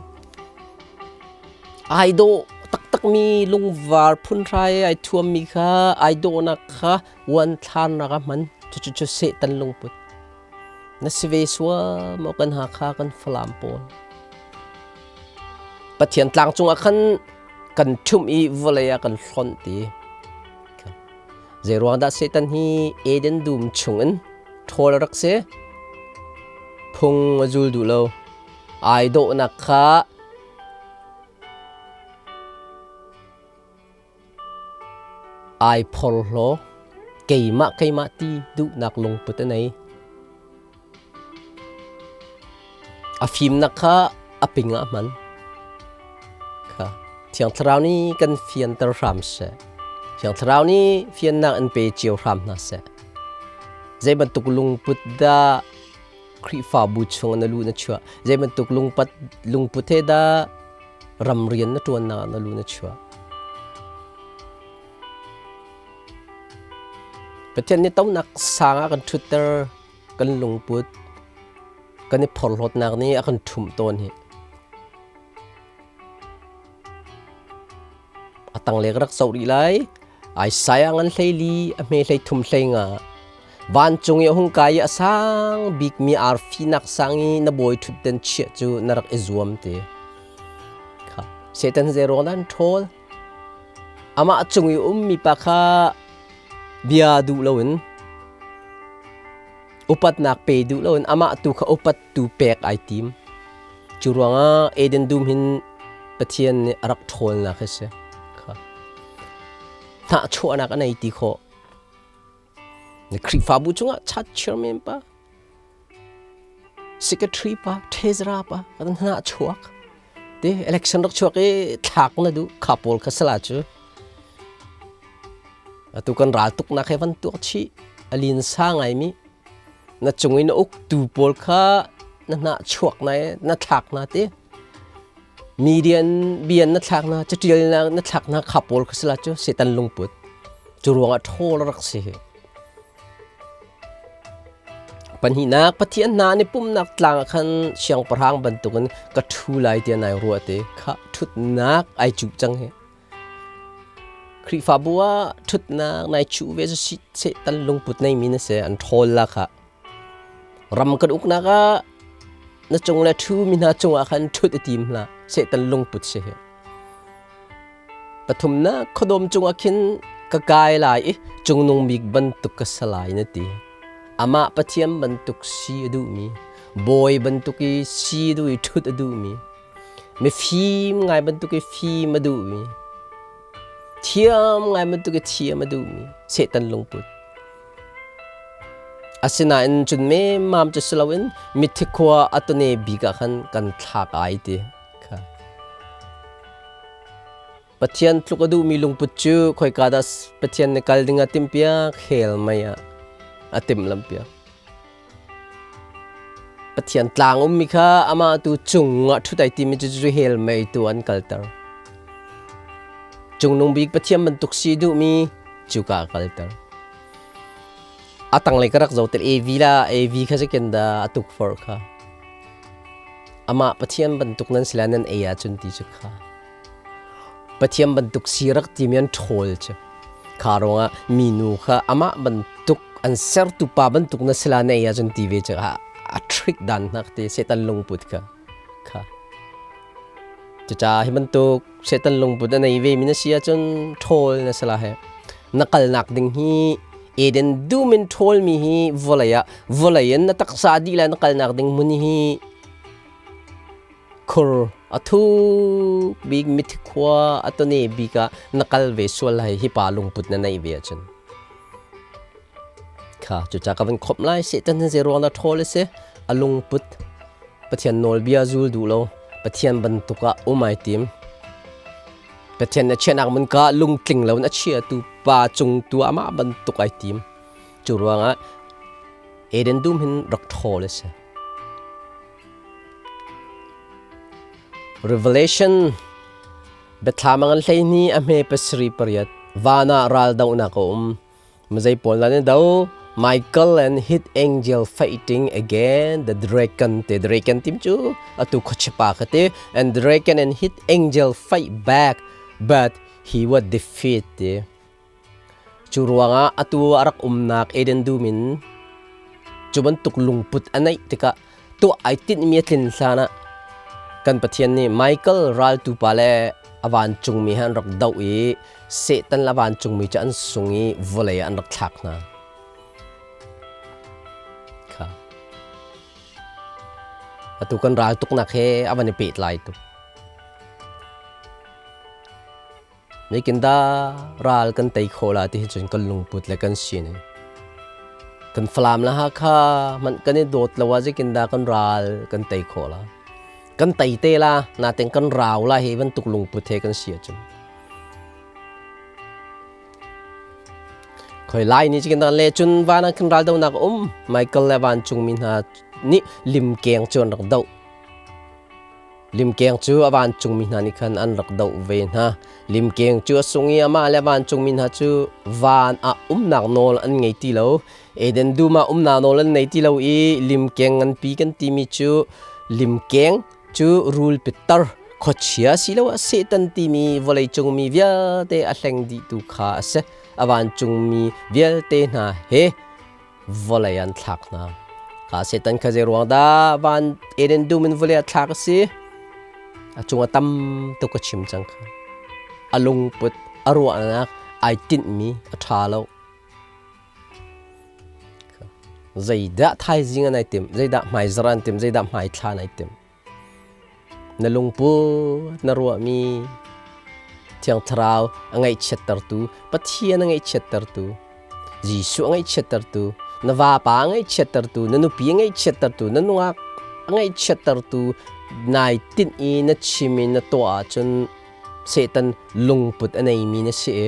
Ai dawh taktakmi lungvar phunhrai ai thuammi kha ai dawhnak kha uanthlarnak ah hman. Cucu cu Satan lungput. Na si ve sual maw kan Hakha kan Falam pawl. Pathian tlang cungah khan kan ṭhumh i vawlei ah kan hlonh ti. Zeiruang dah Satan hi Eden dum chungin ṭhawl a rak si? Phung a zul duh lo. Ai dawhnak kha ai phorhlaw. Keimah keimah ti duhnak lungput a nei. A fimnak kha a ping ah a hman. Kha Thiang Thlarau nih kan fianter hram seh. Thiang Thlarau nih fiannak in pe cio hram hna seh. Zei bantuk lungput dah Khrihfabu chung na lu na chuah? Zei bantuk lungpat lungput he dah ramrian na ṭuannak ah na lu na chuah? Pathian nih tonak sang ah kan ṭhutter kan lungput kan i phorhlawtnak nih a kan ṭhumh tawn hi. A tanglei ka rak zoh rih lai. Isaiah ngan 14, a hme 33 hlei nga. Vancung i a hung kai i a sang bikmi arfi nak sang i na bawi ṭhutden chiah cu na rak i zuam te. Kha Satan zei ruang dah an ṭhawl? Amah cung i ummi pa kha bia duh loin upatnak pe duh loin amah tu kha upat tu pek ai tim. Cu ruangah Eden dum hin Pathian nih a rak ṭhawlnak hi si. Kha. Hnahchuahnak a nei ti khawh. Na Khrihfabu cungah chat chairman pa, secretary pa, treasurer pa kan hnahchuak. Te election rak chuak i thlak na duh kha pawl kha sala cu. Atu kan ral tuknak he van tuak chih a lin sa ngaimi na cung i na uktu pawl kha na hnahchuak na na thlak na te. Median bian na thlak na catial na na thlak na kha pawl kha sila cu setan lungput cu ruangah ṭhawl rak si hi. Pahnihnak Pathian hna an i pumhnak tlang ah khan siangpahrang bantukin ka ṭhu lai tiah nai ruah te kha ṭhutnak ai cuh cang hi. Khrihfabu ah ṭhutnak nai cuh ve cu Satan lungput neimi na si an ṭhawl la kha. Ram kan uknak ah na cung le ṭhu mi hna cungah khan ṭhut i tim hlah. Satan lungput si hi. Pathumnak khuadawm cungah khin ka kai lai i cungnung bik bantuk ka si lai na ti. Amah Pathian bantuk si a duhmi, bawi bantuk i si a duh i ṭhut a duhmi, mifim ngai bantuk i fim a duhmi, thiam ngai bantuk i thiam a duhmi, Satan lungput. Asinain cun memmam cu si loin mithi khua a tone bik ah khan kan thlak ai ti kha. Pathian tluk a duhmi lungput cu khoika dah Pathian nih kal ding a timhpiak hell mei ah a timhlamhpiak. Pathian tlang ummi kha amah tu cung ah ṭhut ai timi cu cu hell mei tu an kalter. Cungnung bik Pathian bantuk si duhmi cuka a kalter. A tanglei ka rak zoh tel AV la AV kha zeiken dah a tukforh kha. Amah Pathian bantuk nan si la nan ei ahcun ti cu kha. Pathian bantuk si rak timi an ṭhawl cu. Kha ruangah minu kha amah bantuk an sertu pa bantuk na si la na ei ahcun ti ve cu a trick dan hnak te Satan lungput kha. Kha. Cucaah hi bantuk Satan lungput a nei ve mi na si ahcun ṭhawl na si la he. Na kalnak ding hi Eden dum in ṭhawl mi hi vawlei ah vawlei in na taksa dih le na kalnak ding hmun hi khur a thuk bik mithi khua a tone bik ah na kal ve sual lai hi pa lungput na neih ve ahcun. Kha cucaah ka van khawmh lai Satan hi zei ruang dah ṭhawl a si a lungput Pathian nawlbia zul duh lo Pathian bantuk ah um ai tim Pathian na chiahnak mun ka lungtling lo in a chiatu pa cung tu amah bantuk ai tim cu ruangah Eden dum hin rak ṭhawl a si Revelation Biathlam a ngan 12 a hme pasarih pariat van ah raldohnak a um. Mazei pawl nan i do. Michael and his angel fighting again the dragon te dragon tim cu atu khuachipa kha ti and dragon and his angel fight back but he was defeated ti cu ruangah atu a rak umnak Eden dum in cu bantuk lungput a neih tikah tuah ai tinhmi a tlin hlan ah kan Pathian nih Michael raltu pa le a vancungmi he an rak doh i Satan le a vancungmi cu an sung i vawlei ah an rak thlak hna. Kha. Atu kan ral tuknak he a van i pehtlai tuk. Zeitin dah ral kan tei khawh la ti hi cun kan lungput le kan sining. Kan Falam le Hakha hmanh kan i dawt lo ah zeitin dah kan ral kan tei khawh la. Kan tei te la, natin kan rau la hi bantuk lungput he kan si ahcun. Khoi lai ni chikin le cun van ah khin ral donak a um. Michael le vancungmi hna nih limkeng cu an rak doh. Limkeng cu a vancungmi hna nih khan an rak doh ve hna. Limkeng cu a sung i amah le vancungmi hna cu van ah umnak nawl an ngei ti lo. Eden dum ah umnak nawl an nei ti lo i limkeng nganpi kan timi cu limkeng cu rul pitar khuachia asiloah Satan timi vawleicung mi vialte a hleng dihtu kha a si. A vancungmi vialte hna he vawlei an thlak hna. Kha Satan kha zei ruang dah van Eden dum in vawlei a thlak a si? A cung a tam tuk a chim cang kha. A lungput, a ruahnak, ai tinhmi a ṭha lo. Zeidah thaizing an ai timh, zeidah hmaizarh an timh, zeidah hmaithla an ai timh. Na lungput na ruahmi Thiang Thlarau a ngaihchiattertu, Pathian a ngaihchiattertu, Jesuh a ngaihchiattertu, na vapa a ngaihchiattertu, na nupi a ngaihchiattertu, na nungak a ngaihchiattertu nai tinh i na chim i na tuah ahcun Satan lungput a neimi na si i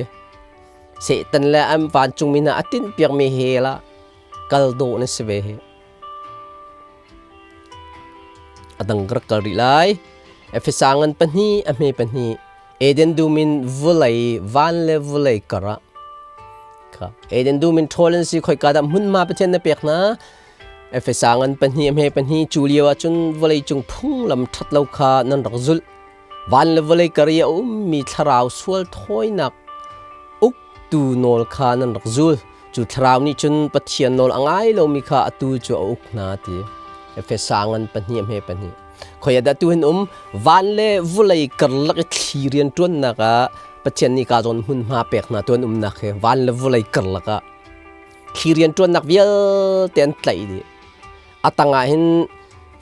Satan le an vancungmi hna a tinhpiakmi hell ah kal dawh na si ve hi. A dang ka rak kal rih lai. Efesa ngan pahnih a hme pahnih Eden dum in vulei van le vulei kar ah kha Eden dum in ṭhawl an si khoika dah hmunhma Pathian na pek hna Efesa ngan pahnih a hme pahnih cu lio ah cun vawlei cung phunglam ṭhat lo kha nan rak zulh van le vawlei kar i a ummi thlarau sual thawinak uktu nawl kha nan rak zul. Cu thlarau nih cun Pathian nawl a ngai lomi kha atu cu a uk hna ti. Efesa ngan pahnih hme pahnih. Khoi ah dah tu hin um van le vulei karlak i thli rian ṭuannak ah Pathian nih ka zawn hmunhma pek hna tuan umnak hi van le vulei karlak ah thli rian ṭuannak vialte an tlaih dih. A tangah hin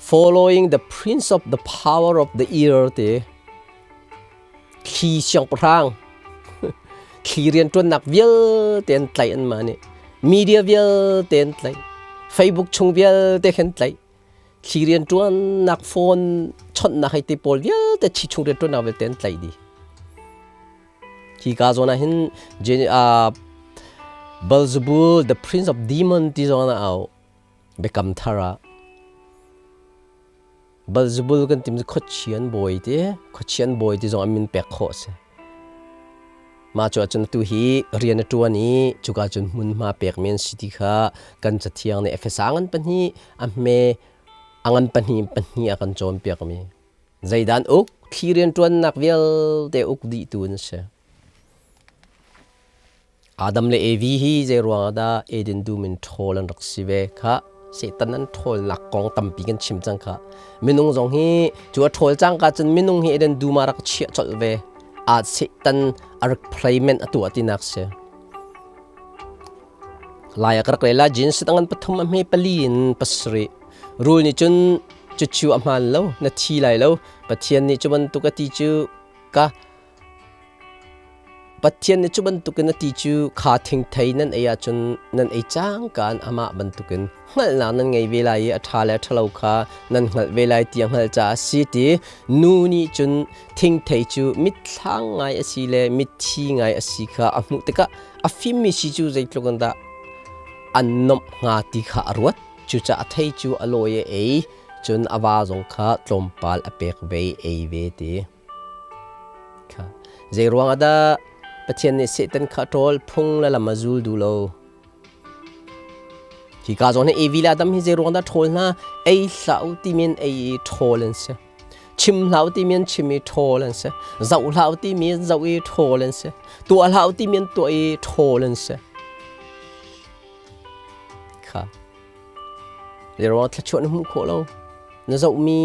following the prince of the power of the ear ti thli siangpahrang thli rianṭuannak vialte an tlaih anmah nih media vialte an tlaih Facebook chung vialte khan tlaih thli rianṭuannak phone chawnhnak hei ti pawl vialte thi chung rianṭuannak vialte an tlaih dih hi ka zawn ah hin Beelzebul the prince of demon ti zong ah au biakam thar ah Beelzebul kan tim cu khuachian bawi ti khuachian bawi ti zong an min pek khawh a si. Mah cu ahcun atu hi rian a ṭuan i cuka cun hmunhma pekmi an si ti kha kan cathiang nih Efesa ngan pahnih a hme a ngan pahnih pahnih a kan cawnpiakmi. Zeidan uk thli rianṭuannak vialte uk dihtu an si. Adam le Evi hi zei ruangah dah Eden dum in ṭhawl an rak si ve kha Satan an ṭhawlnak kong tampi kan chim cang kha. Minung zong hi cu a ṭhawl cangka cun minung hi Eden dum ah rak chiah colh ve. A Satan a rak playment a tuah tinak si. Lai a ka rak rel ah Genesis an pathum a hme pali in pasarih. Rul nih cun cucu a hmaan lo, na thi lai lo. Pathian nih cu bantuk a ti cu ka Pathian nih cu bantukin a ti cu kha thingthei nan ei ahcun nan ei cangka in amah bantukin hngalhnak nan ngei ve lai i a ṭha le a ṭhalo kha nan hngalh ve lai ti a hngalh caah a si ti nu nih cun thingthei cu mitthlang ngai a si le mitthi ngai a si kha a hmuh tikah a fimmi si cu zeitluk in dah an nuamh hnga ti kha a ruat. Cucaah a thei cu a lawi i a ei, cun a va zong kha tlawmpal a pek ve i ei ve ti. Zeiruang ah dah Pathian nih Satan kha a ṭawl phung le lam a zul duh lo? Hika zawn hi Evi le Adam hi zeiruang dah ṭhawl hna? Ei hlah u timi in ei i ṭhawl an si. Chim hlah u timi an chim i ṭhawl an si. Zoh hlah u timi an zoh i ṭhawl an si. Tuah hlah u timi an tuah i ṭhawl an si. Kha. Zeiruang thluachuah na hmuh khawh lo? Na zohmi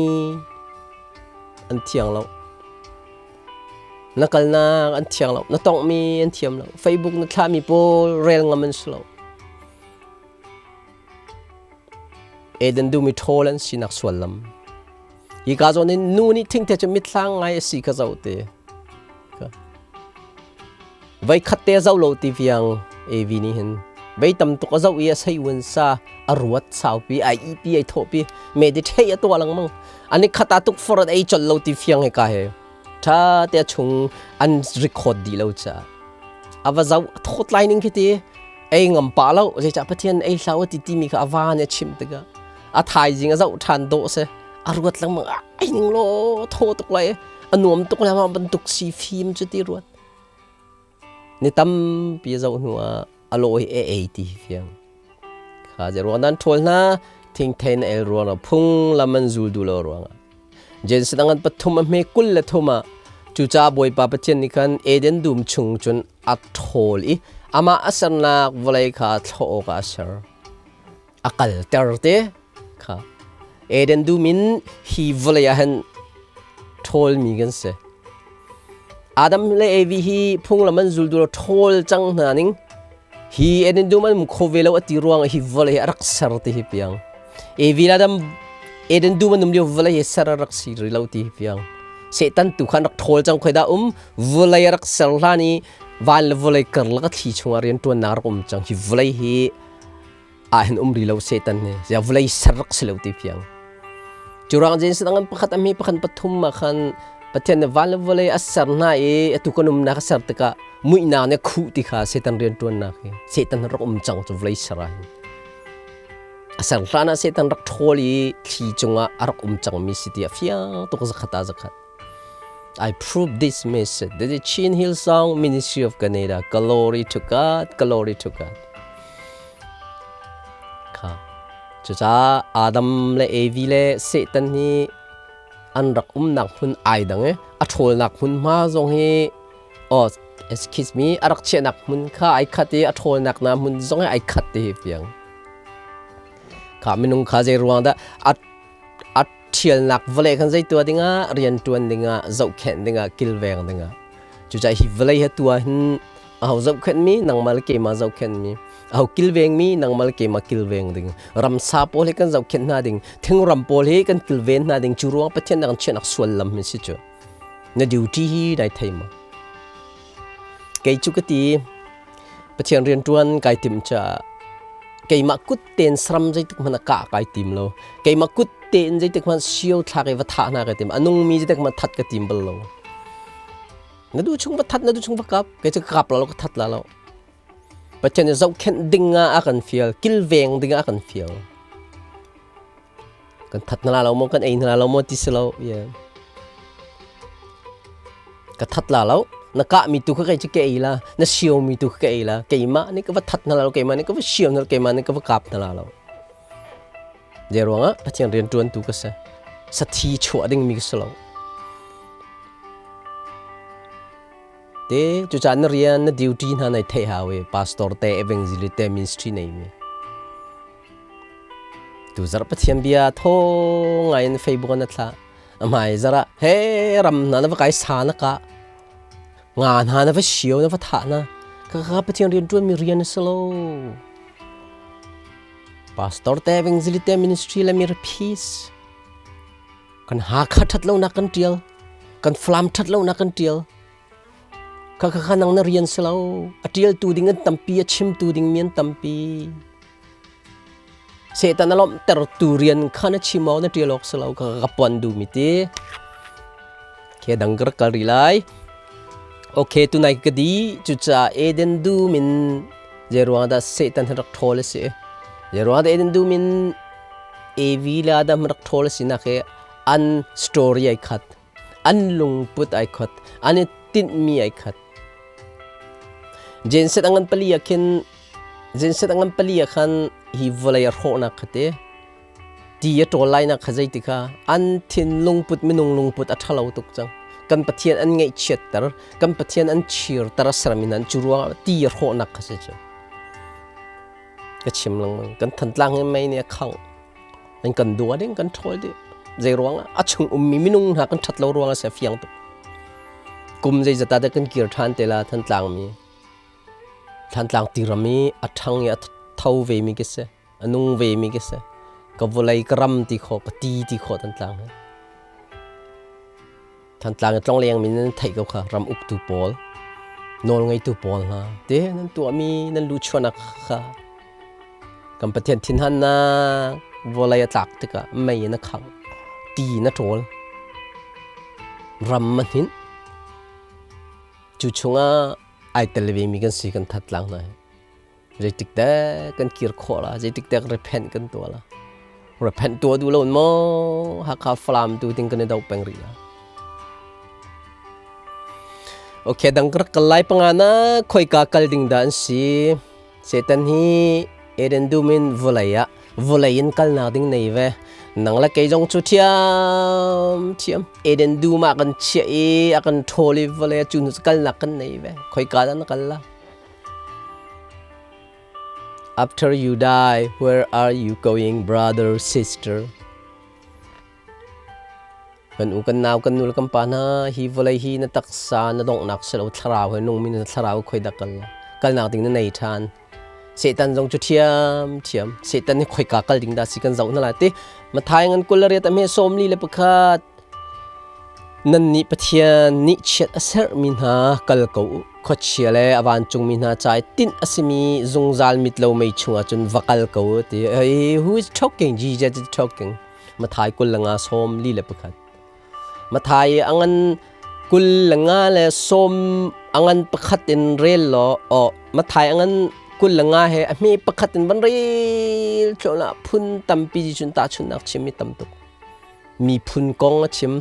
an thiang lo. Na kalnak an thiang lo. Na tonghmi an thiam lo. Facebook na thlahmi pawl rel ngam an si lo. Eden dum i ṭhawl an sinak suallam. Hi ka zawn in nu nih thingte cu mitthlang ngai a si kha zoh te. Voi khat te a zoh lo ti viang Evi nih hin vei tam tuk a zoh i a sei un sa a ruat saupi ai ipi ai thawhpi meditate a tuah lengmang ani khat ah tuk for an ei colh lo ti fiang he ka he tha te a chung an record dih lo ca a va zoh a thawt lai ning khi ti ei ngam pa lo zeicah Pathian ei hlah ti timi kha a va nih a chimh tikah a thaizing a zoh ṭhan dawh si a ruat lengmang ai ning law thaw tuk lai a nuam tuk lai ma bantuk si fim cu ti ruat ni tampi a zoh hnu ah a lawi e ei ti fiang kha je ruang nan ṭhawl hna thingthei na el ruang phung lam an zul duh lo ruangah Genesis angan pathum a hme kul le thum ah cucaah Bawipa Pathian nih khan Eden dum chung cun a ṭhawl i amah a sernak vawlei kha thlawh awkah a ser a kalter te kha Eden dum in hi vawlei ah hin ṭhawlmi kan si. Adam le Evi hi phunglam an zul duh ṭhawl cang hna ning hi Eden dum an um kho ve lo a ti ruang hi vawlei a rak ser ti hi piang. Evi le Adam Eden dum an um lio vawlei hi ser a rak si rih lo ti hi piang. Satan tu khan rak ṭhawl cang khoi dah um vulei rak ser hlan i van le vulei karlak a thli chungah rian ṭuannak rak um cang hi vulei hi ah hin um ri lo Satan hi zia vulei ser rak si lo ti fiang cu ruang Genesis dang pakhat a mi pakhat pathum ah khan Pathian nih van le vawlei a ser hna i atu kan umnak a ser tikah muihnak nih khuh ti kha Satan rian ṭuannak hi Satan rak um cang cu vawlei ser ah hin a ser hlan ah Satan rak ṭhawl i thli cungah a rak um cangmi si ti a fiang tuk zakhat ah zakhat I prove this message. This is Chin Hill Song Ministry of Canada. Glory to God, glory to God. Kha. Cucaah Adam le Evi le Satan hi an rak umnak hmun ai dang i a ṭhawlnak hmunhma zong hi oh excuse me a rak chiahnak hmun kha ai khat i a ṭhawlnak na hmun zong hi ai khat ti hi fiang. Kha minung kha zei ruang dah a a ṭhialnak vawlei khan zei tuah dingah rian ṭuan dingah zohkhenh dingah kilveng dingah cucaah hi vawlei hi tuah hin aho zohkhenhmi nangmah le keimah zohkhenhmi aho kilvengmi nangmah le keimah kilveng ding ramsa pawl hi kan zohkhenh hna ding thingram pawl hi kan kilven hna ding cu ruang Pathian nak chiahnak sual lam hi si cu na duty hi dai thei maw kei cu ka ti Pathian rianṭuan kai tim caah keimah kut tein saram zeitik hmanh ah kah kai tim lo. Keimah kut tein zeitik hmanh sio thlak i va thah hna kai tim. A nungmi zeitik hmanh that ka tim bal lo. Na duh chung va that, na duh chung va kap. Kei cu ka kap la lo, ka that la lo. Pathian nih zohkhenh ding ah a kan fial, kilveng ding ah a kan fial. Kan that hna la lo maw, kan ei hna la lo maw ti si lo. Yeah. Ka that la lo. Na kahmi tu kha kei cu ka ei la, na siomi tu kha ka ei la. Keimah nih ka va that hna la lo, keimah nih ka va sio hna lo, keimah nih ka va kap hna la lo. Zei ruangah Pathian rian ṭuantu ka si. Sathi chuah dingmi ka si lo. Te cucaah na rian na duty hna nai theih hau i pastor te evangelist te ministry nei mi. Tuzarh Pathian bia thaw ngai in Facebook ah na thlah. A hmai zarh ah he ram hna na va kai sa na kah. Nga hna na va sio na va thah na. Ka ka Pathian rian ṭuan mi rian a si lo. Pastor te evangelist te ministry le mi peace. Kan Hakha ṭhat lonak kan ṭial. Kan Falam ṭhat lonak kan ṭial. Kha kha kha nang na rian si lo. A ṭialtu ding an tampi, a chimtu ding mi an tampi. Satan a lawmhtertu rian kha na chim awk na ṭial awk si lo. Kha ka puan duhmi ti. Ke dang ka rak kal rih lai. Okay, tunai ka di. Cucaah Eden dum in zei ruang dah Satan hi rak ṭhawl a si? Zei ruang dah Eden dum in Evi le Adam rak ṭhawl a sinak hi an story ai khat. An lungput ai khat. An i tinhmi ai khat. Genset a ngan pali ah khin genset a ngan pali ah khan hi vawlei a hrawhnak kha te ti a ṭawl lainak kha zeiti kha an thinlung put minung lungput a ṭhalo tuk cang. Kan Pathian an ngaihchiatter, kan Pathian an chirter a sermi hna cu ruangah ti a hrawhnak kha si cu. Ka chim lengmang. Kan Thantlang hi mei nih a khangh. An kan dua ding kan ṭhawl dih. Zei ruangah a chung ummi minung hna kan ṭhat lo ruangah si a fiang tuk. Kum zeizat ah dah kan kir ṭhan te la Thantlang mi. Thantlang tiram i a ṭhang i a tho ve mi ka si. A nung ve mi ka si. Ka vawlei ka ram ti khawh, ka ti ti khawh Thantlang hi. Thantlang i tlongleng mi nan theih ko kha ram uktu pawl nawlngeitu pawl hna te nan tuahmi nan luchuahnak kha kan Pathian thinhannak vawlei a tlak tikah mei in a khangh ti in a ṭawl ram a hninh cu chungah ai tel ve mi kan si kan Thantlang hna hi Zeitik dek kan kir khawh la, zeitik dek repent kan tuah la. Repent tuah duh lo in maw Hakha Falam tu ting kan i do peng rih la. Okay, dang ka rak kal lai panga na khoika kal ding dah an si. Satan hi Eden dum in vawlei ah vawlei in kalnak ding nei ve. Nang le kei zong cu thiam thiam Eden dum ah kan chiah i a kan ṭhawl i vawlei cu nu kalnak kan nei ve. Khoika dah na kal la? After you die, where are you going, brother, sister? Kan u kan nau kan nu le kan pa hna hi vawlei hi na taksa na donghnak si lo thlarau he nungmi na thlarau khoi dah kal kalnak ding na nei ṭhan Satan zong cu ṭhiam ṭhiam Satan hi khoika kal ding dah si kan zoh hna lai ti Mathai ngan 28 a hme 41. Nannih Pathian nih chiat a serhmi hna kal ko u. Khuachia le a vancungmi hna ca i tinh a simi zungzal mit lo mei chungah cun va kal ko u ti. Hey, who is talking? Jesus is talking. Mathai 25 41. Mathai a ngan 25 le sawm a ngan pakhat in rel law aw Mathai a ngan 25 he a hme pakhat in van rel thluahmah phun tampi cun tahchunhnak chim mi tam tuk. Miphun kong a chim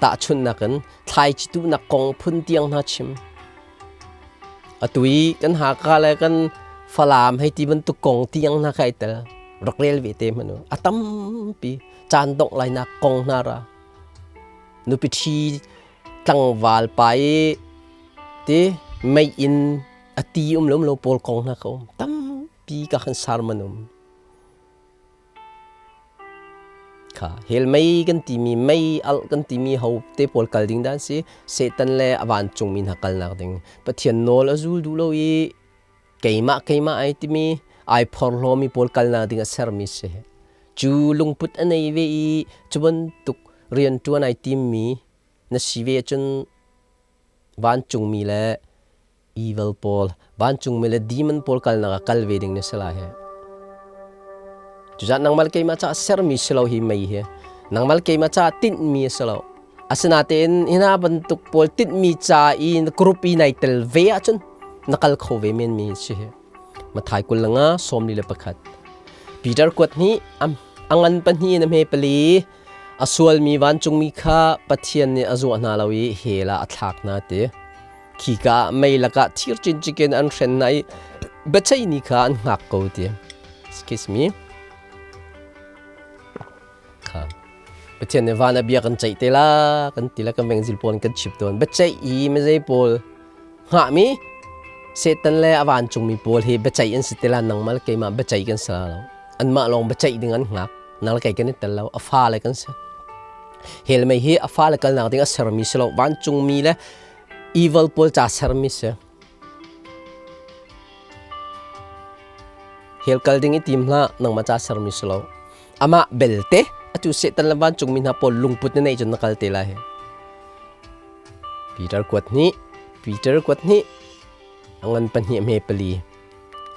tahchunhnak in thlaici tuhnak kong phun tiang hna chim. Atu i kan Haka le kan Falam hei ti bantuk kong tiang hna kha ai tel. Rak rel ve te hmanh u. A tampi caan dongh lainak kong hna ra. Nupi ṭhi tlangval pa i ti mei in a ti um lo lo pawl kong hna kha um. Tampi ka khan sermon um. Kha hell mei kan timi mei alh kan timi ho te pawl kal ding dah an si. Satan le a vancungmi hna kalnak ding. Pathian nawl a zul duh lo i keimah keimah ai timi ai phorhlawmi pawl kalnak ding a sermi si. Cu lungput a nei ve i cu bantuk rianṭuan ai timmi na si ve ahcun vancungmi le evil pawl vancungmi le demon pawl kalnak ah kal ve ding na si lai he. Cucaah nangmah le keimah caah sermi si lo hi mei hi. Nangmah le keimah caah tinhmi a si lo. Asinain hina bantuk pawl tinhmi ca i group i nai tel ve ahcun na kal kho ve menmi si hi. Mathai 25 41. Peter kuat hnih a ngan pahnih in a hme pali a sualmi vancungmi kha Pathian nih a zuah hna lo i hell ah a thlak hna ti. Khika ah mei lakah thir cincik in an hren hna i biaceih ni kha an hngak ko ti. Excuse me. Kha. Pathian nih van a bia kan ceih te la kan ti la kan vengzil pawl kan chip tawn. Biaceih i mizei pawl hngahmi Satan le a vancungmi pawl hi biaceih an si te la nangmah le keimah biaceih kan si la lo. Anmah lawng biaceih ding an hngak. Nang le kei kan i tel lo. A fale kan si. Hell mei hi a fale kalnak ding a sermi si lo. Vancungmi le evil pawl ca sermi si. Hell kal ding i tim hlah nangmah ca sermi si lo. Amah belte atu Satan le vancungmi hna pawl lungput na neih cun na kal te lai. Peter kuat hnih, Peter kuat hnih, a ngan pahnih hme pali.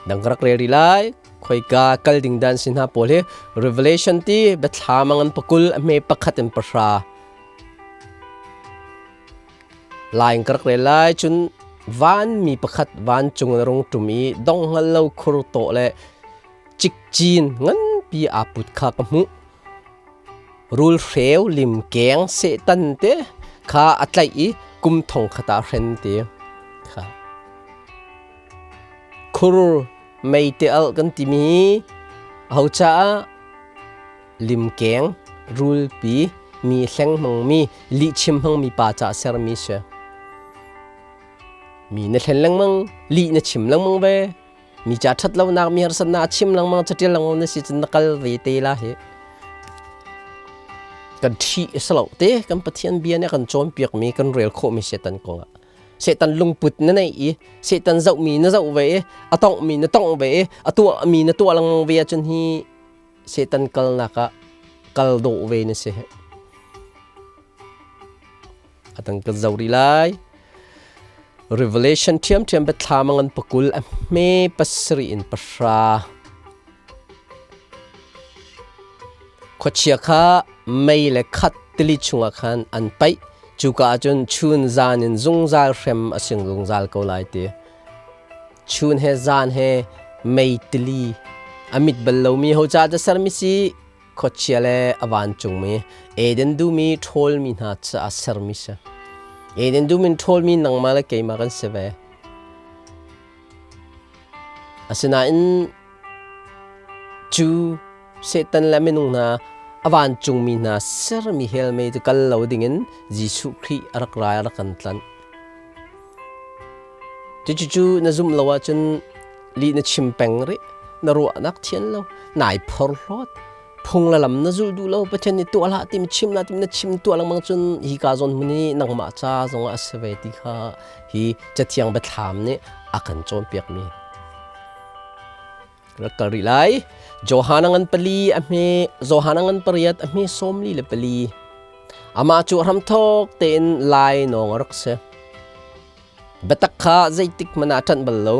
Dang ka rak rel rih lai. Khoika kal ding dan si hna pawl hi Revelation ti biathlam a ngan pakul a hme pakhat in pahra. Lai in ka rak rel lai cun vanmi pakhat vancung in a rung ṭum i dong hngal lo khur tawh le cikcin nganpi aa put kha ka hmuh. Rulhreu limkeng Satan te kha a tlaih i kum thong khat ah a hren ti kha. Khur meite alh kan timi aho caah limkeng rulpi mi hleng hmangmi lihchim hmangmi pa caah sermi si. Mi na hlen lengmang, lih na chim lengmang ve. Mi ca ṭhat lonak, mi harsatnak a chim lengmang, caṭial lengmang na si cun na kal ve te la hi. Kan ṭhi a si lo te, kan Pathian bia nih a kan cawnpiakmi, kan rel khawhmi Satan kongah. Satan lungput na neih i Satan zohmi na zoh ve i a tonghmi na tongh ve i a tuahmi na tuah lengmang ve ahcun hi Satan kalnak ah kal dawh ve na si. Atang kan zoh rih lai. Revelation ṭhiamṭhiam biathlam a ngan pakul a hme pasarih in pahra. Khuachia kha mei le khat tili chungah khan an paih. Cuka ah cun chun zan in zungzal hrem a sing zungzal ko lai ti. Chun he zan he mei tili a mit bal lomi ho ca dah sermi si khuachia le a vancungmi Eden dum i ṭhawlmi hna caah sermi si. Eden dum in ṭhawlmi nangmah le keimah kan si ve. Asinain cu Satan le minung hna a vancungmi hna sermi hell mei cu kal lo dingin Jesuh Khrih a rak ra i a rak kan tlanh. Cucu na zumh lo ahcun lih na chim peng rih, na ruahnak thian lo, nai phorhlawt, phung le lam na zulh duh lo, Pathian nih tuah hlah timi chim hlah timi na chim tuah lengmang cun hi ka zawn hmun hi nangmah ca zongah a si ve ti kha hi Cathiang biathlam nih a kan cawnpiakmi. Rak kal rih lai. Johan a ngan pali a hme, Johan a ngan pariat a hme 44. Amah cu hramthawk tein lainawng a rak si. Biatak kha zeitik hmanh ah a ṭanh bal lo.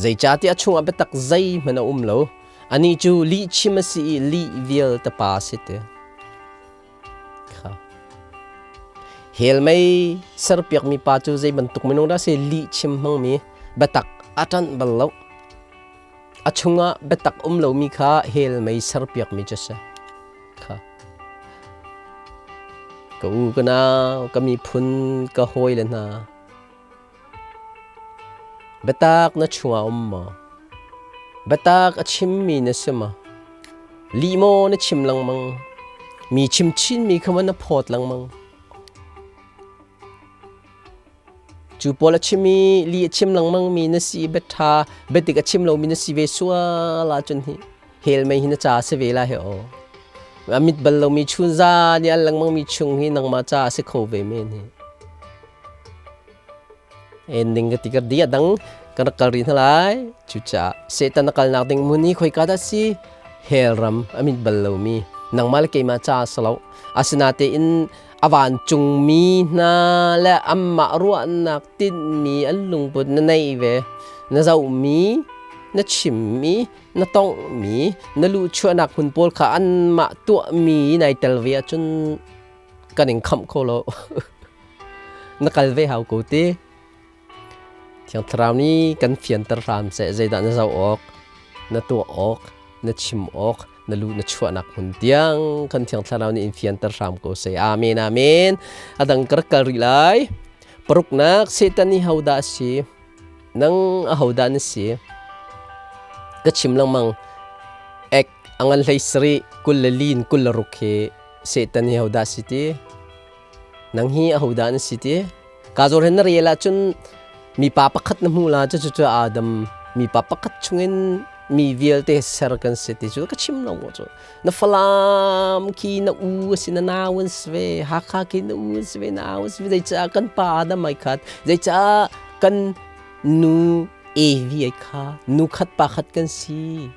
Zeicahtiah a chungah biatak zeihmanh a um lo. Anih cu lihchim a si i lih vialte pa a si ti. Kha. Hell mei serpiakmi pa cu zei bantuk minung dah si lihchim hmangmi biatak a ṭanh bal lo. A chungah biatak um lomi kha hell mei serpiakmi cu a si. Kha. Ka u ka nau, ka miphun, ka hawile hna, biatak na chungah um maw? Biatak a chimmi na si maw? Lih maw na chim lengmang? Mi chim chinmi kha maw na phawt lengmang? Cu pawl a chim i li a chim lengmangmi na si i biaṭha biadik a chim lomi na si ve sual ahcun hi hell mei hi na ca a si ve lai he aw. A mit bal lomi chunza nih al lengmangmi chung hi nangmah ca a si kho ve men hi. Ending ka ti ka di a dang kan rak kal rih hna lai. Cucaah Satan a kalnak ding hmun hi khoika dah si? Hell ram a mit bal lomi nangmah le keimah ca a si lo. Asinatein a vancungmi hna le anmah ruahnak tinhmi an lungput na neih ve na zohmi na chimmi na tonghmi na luhchuahnak hmun pawl kha anmah tuahmi nai tel ve ahcun kan in khamh kho lo na kal ve hau ko ti Thiang Thlarau nih kan fianter hram seh zeidah na zoh awk, na tuah awk, na chim awk, na luh na chuahnak hmun tiang kan Thiang Thlarau nih in fianter hram ko seh. Amen, amen. A dang ka rak kal rih lai. Paruknak, Satan hi hodah a si? Nang ahodah na si? Ka chim lengmang. Ek a ngan hlei sarih 24 26 hi Satan hi hodah si ti? Nang hi ahodah na si ti? Ka zawn hin na rel ahcun mipa pakhat na hmu la cucu cu Adam mipa pakhat chungin mi vialte ser kan si ti cu ka chim lo maw cu na Falam khi na u a si na nau an si ve Hakha khi na u an si ve nau an si ve zeicah kan pa Adam ai khat zeicah kan nu Evi ai kha nu khat pa khat kan si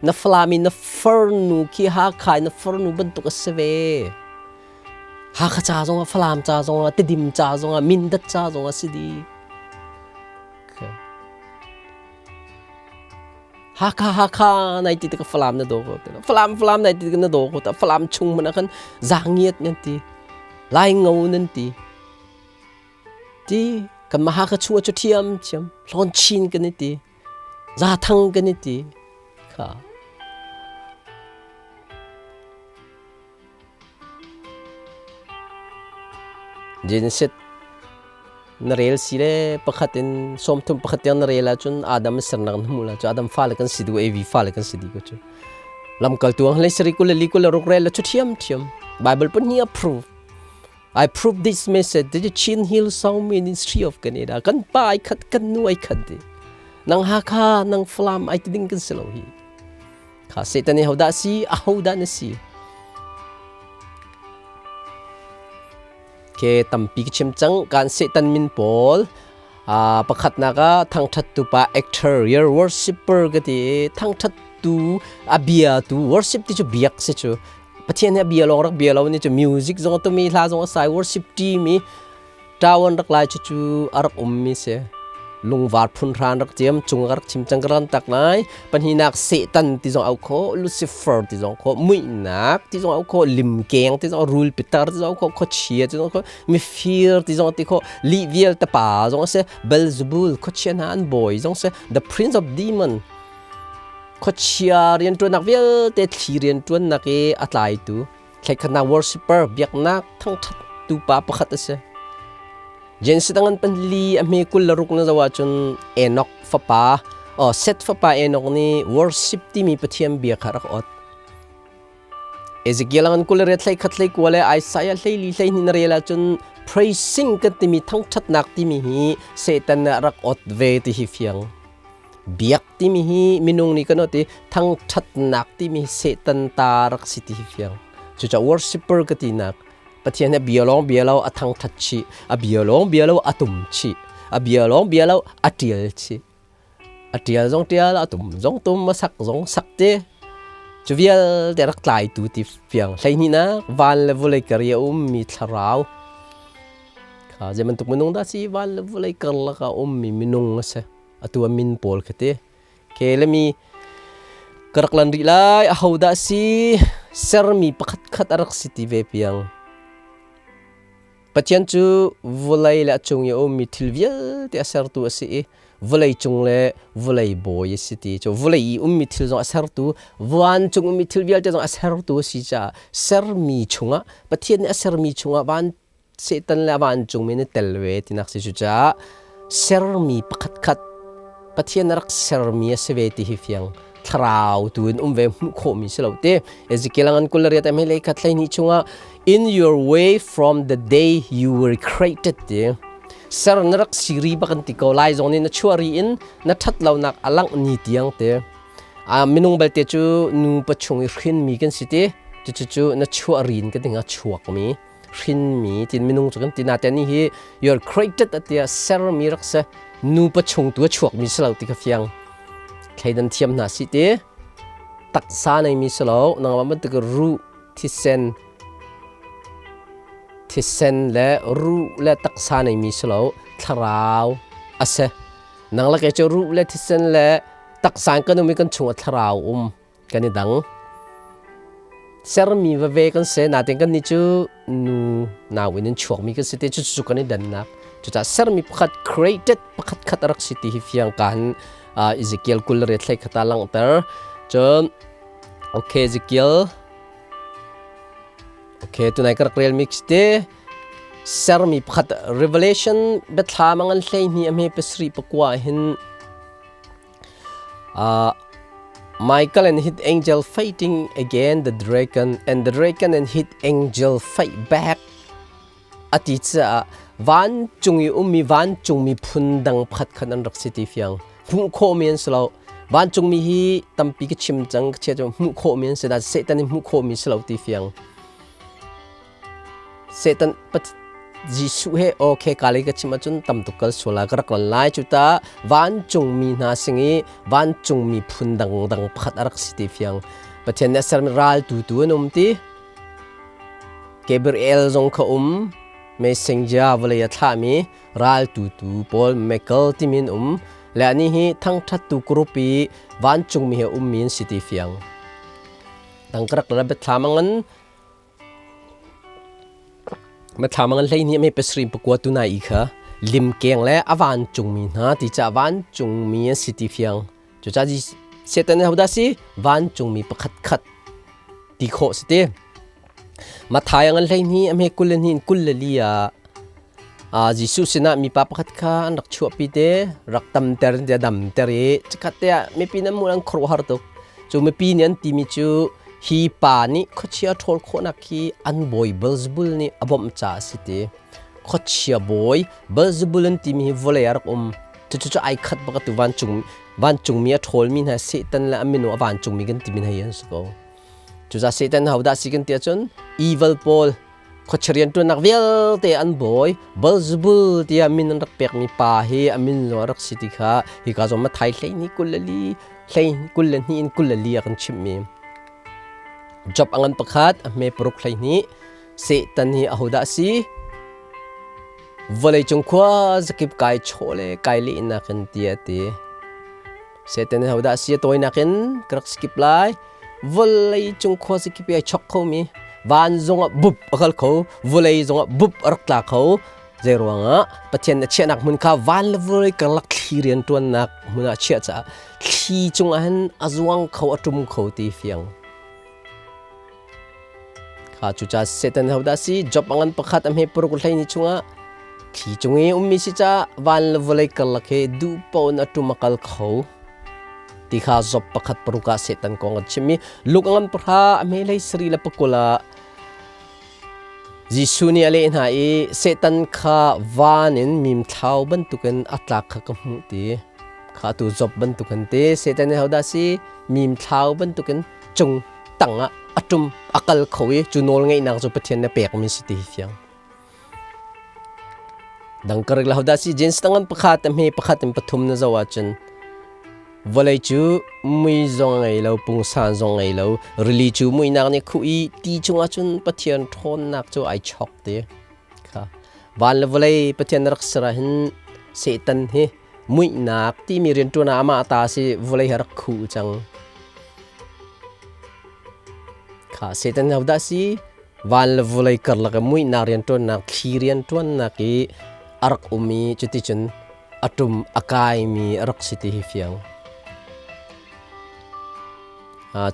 na Falam i na farnu khi Hakha i na farnu bantuk a si ve Hakha ca zongah Falam ca zongah Tidim ca zongah Mindat ca zongah si dih. Hakha Hakha nai ti tik Falam na daw ko te Falam Falam nai ti tik na daw ko ta Falam chung man khan zangiat nan ti Lai ngo nan ti ti kan ma Hakha chung chu thiam thiam hlawn chin kan ti Zathang kan ti kha Genesis na rel si le pakhat in sawmthum pakhat tiang na rel ahcun Adam sernak na hmu la cu Adam fale kan si dih Evi fale kan si dih ko cu. Lamkaltu ang hlei sari 24 26 rel la cu thiam thiam. Bible pun hi approve. I prove this message the Chin Hill Song Ministry of Canada. Kan pa ai khat kan nu ai khat di. Nang Hakha nang Falam ai ti ding kan si lo hi. Kha Satan hi hodah si? Ahodah na si? Ke tampi ka chim cang kan Satan min pawl pakhatnak ah thangthattu pa actor your worshipper ka ti thangthattu a bia tu worship ti cu biak si cu Pathian hi a bia lawng rak bia lo ni cu music zong tumi hla zong a sai worship team i Ṭawan rak lai cucu a rak ummi si. Lungvar phunhran rak ciam, cung rak chim cang ka ran tak lai. Pahnihnak Satan ti zong au khawh, Lucifer ti zong khawh, muihnak ti zong au khawh, limkeng ti zong, rul pitar ti zong au khawh, khuachia ti zong khawh, mifir ti zong ti khawh, lih vialte pa zong a si, Beelzebul khuachia hna an bawi zong si, the prince of demon khuachia rianṭuannak vialte thli rianṭuannak i a tlaitu Thlaikhatnak worshipper biaknak thangṭhattu pa pakhat a si. Genesis dang an panli a hme 26 na zoh ahcun Enoch fapa oh, Seth fapa Enoch nih worship timi Pathian bia kha rak ot. Ezekiel an 28 hlei khat hlei kua le Isaiah hlei li hlei hnih na rel ahcun praising kan timi thangṭhatnak timi hi Satan nih a rak ot ve ti hi fiang. Biak timi hi minung nih kan ot i thangṭhatnak timi hi Satan ta rak si ti hi fiang. Cucaah worshipper ka tinak Pathian hi a bia lawng bia lo a thangṭhat chih, a bia lawng bia lo a tum chih, a bia lawng bia lo a ṭial chih. A ṭial zong ṭial, a tum zong tum, a sak zong sak te. Cu vialte rak tlaitu ti fiang. Hleihnihnak van le vawlei kar i a ummi thlarau. Kha zei bantuk minung dah si van le vawlei karlak ah a ummi minung a si. Atu a min pawl kha ti. Ke le mi ka rak lan rih lai ahodah si sermi pakhat khat a rak si ti ve piang. Pathian cu vawlei le a cung i a ummi thil vialte a sertu a si i vawlei cung le vawlei bawi a si ti cu vawlei i ummi thil zong a sertu vancung ummi thil vialte zong a sertu a si caah sermi chungah Pathian nih a sermi chungah van Satan le a vancungmi nih tel ve tinak si cucaah sermi pakhatkhat Pathian a rak sermi a si ve ti hi fiang thlarau tu in um ve hmuh khawhmi si lo te Ezekiel ngan 28 hme lei khat hlei ni chungah in your way from the day you were created ti ser na rak siri bak an ti ko lai zong nih na chuah ri in na that lonak a langh ni tiang te a minung balte cu nu pachung i hrin mi kan si ti cu cu na chuah rin ka ding a chuak mi hrinmi tin minung cu kan ti na te ni hi you are created atia sermi rak se nu pachung tu a chuakmi si lo ti ka fiang thleidan thiam hna si ti taksa neimi si lo nangmah bantuk ruh thisen thisen le ruh le taksa neimi si lo thlarau a si nang le kei cu ruh le thisen le taksa in kan um i kan chung ah thlarau um kan i dang. Sermi veve kan si, nain kan nih cu nu nau in in chuakmi kan si te cu cu kan i dannak. Cucaah sermi pakhat created pakhat khat a rak si ti hi fiang ka hin Ezekiel 20 ret hlei khat ah langhter. Cun okay Ezekiel Okay tunai ka rak rel mi te sermi pakhat Revelation biathlam a ngan hlei hni a hme pasarih pakua hin Michael and his angel fighting again the dragon and the dragon and his angel fight back a ti caah vancung i ummi vancungmi phun dang pakhat khan an rak si ti fiang hmuh khawhmi an si lo vancungmi hi tampi ka chim cang ka chia hmuh khawhmi an si da Satan i hmuh khawhmi si lo ti fiang Satan Jesuh he okay ka lei ka chim ahcun tam tuk kal sual ah ka rak lan lai cu ta vancungmi hna sing i vancungmi phun dangdang pakhat a rak si ti fiang Pathian nih a sermi ral tu tu an um ti Gabriel zong kha um messenger vawlei a thlahmi ral tu tu pawl Michael timi an um le ani hi thangthattu group i vancungmi he ummi an si ti fiang dang ka rak la biathlam angan Mathlam a ngan 12 me pasarih pakua tu nai i kha limkeng le a vancungmi hna ti caah vancungmi an si ti fiang. Cucaah Satan nih hodah si? Vancungmi pakhat khat ti khawh si ti. Matthai a ngan 12 a hme 22 in 24 ah Jesuh sinah mipa pakhat kha an rak chuahpi te, rak tamter in damter i chikkhat te ah mipi nan hmuh an khuaruahhar tuk. Cu mipi nih an timi cu hi pa nih khuachia ṭhawl khawhnak hi an bawi Beelzebul nih a bawmh caah a si ti. Khuachia bawi Beelzebul an timi hi vawlei ah rak um. Cucu cu ai khat bak atu vancung vancungmi a ṭhawlmi hna Satan le a minung a vancungmi kan timi hna hi an si ko. Cucaah Satan hodah si kan ti ahcun evil pawl Khuachia rianṭuannak vialte an bawi Beelzebul tiah min an rak pekmi pa hi a min zong a rak si ti kha hika zong Matthai 12 24 hlei 22 in 24 a kan chimhmi. Job a ngan pakhat a hme paruk 12 Satan hi ahodah a si? Vawleicung khua zakip kai chaw le kai lehnak in tiah a ti. Satan hi hodah a si a tawinak in ka rak skip lai. Vawlei cung khua zakip i ai chok khomi van zongah bup a kal kho vawlei zongah bup a rak tla kho zei ruangah Pathian a chiahnak hmun kha van le vawlei karlak thli rianṭuannak hmun ah a chiah caah thli cungah hin a zuang kho a ṭum kho ti fiang kha cucaah Satan hodah si Job a ngan pakhat a hme paruk hlei ni chungah thli cung i ummi si caah van le vawlei karlak hi duh paoh in a ṭum a kal kho ti kha Job pakhat paruk ah Satan kong an chimmi Luke a ngan pahra a hme hlei sarih le pakul ah Jesuh nih a leh hna i Satan kha van in mimthlau bantukin a tlak kha ka hmuh ti kha tu Job bantukin te Satan nih hodah si mimthlau bantukin cung tang ah a ṭum a kal kho i cu nawl ngeihnak cu Pathian na pekmi si ti hi fiang. Dangkarik la hodah si James tangan pakhat hme pakhat in pathum na zoh ahcun. Vawlei cu mui zong a ngei lo, pungsan zong ngei lo. Rili cu muihnak nih khuh i ti chungah cun Pathian ṭhawnnak cu ai chok ti. Kha. Van le vawlei Pathian rak ser ah hin Satan hi muihnak timi rianṭuan ah amah ta si vawlei hi rak khuh cang. Kha Satan hodah si? Van le vawlei karlak i muihnak rianṭuannak, thli rianṭuannak i a rak um i cuticun a ṭum a kaimi a rak si ti hi fiang.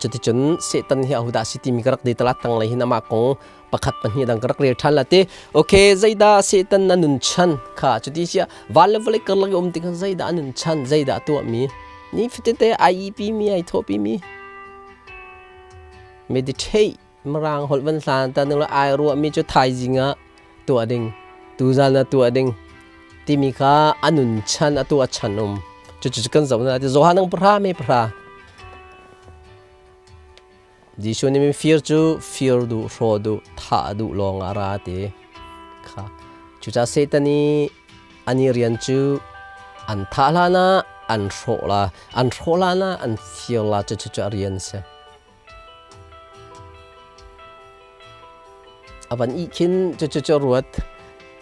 Cuticun Satan hi ahodah si timi ka rak di talat tanglei hin amah kong pakhat pahnih dang ka rak rel ṭhan la ti. Okay, zeidah Satan a nun chan kha cuti sia van le vawlei karlak i um tikah zeidah a nun chan, zeidah a tuahmi ni fatete ai ipi mi ai thawhpi mi meditate Mirang holh van hlan ta ning ai ruahmi cu thaizing ah tuah ding tuzan ah tuah ding timi kha a nun chan a tuah chan um cucu kan zoh na ti Johan ang pahra me pahra Jesuh nih fir cu fir duh hraw duh thah duh lawng ah ra ti kha cucaah Satan i ani rian cu an thah hlan ah an hrawh la an hrawh hlan ah an fir la cucu cu a rian si A van ih khin cucu cu ruat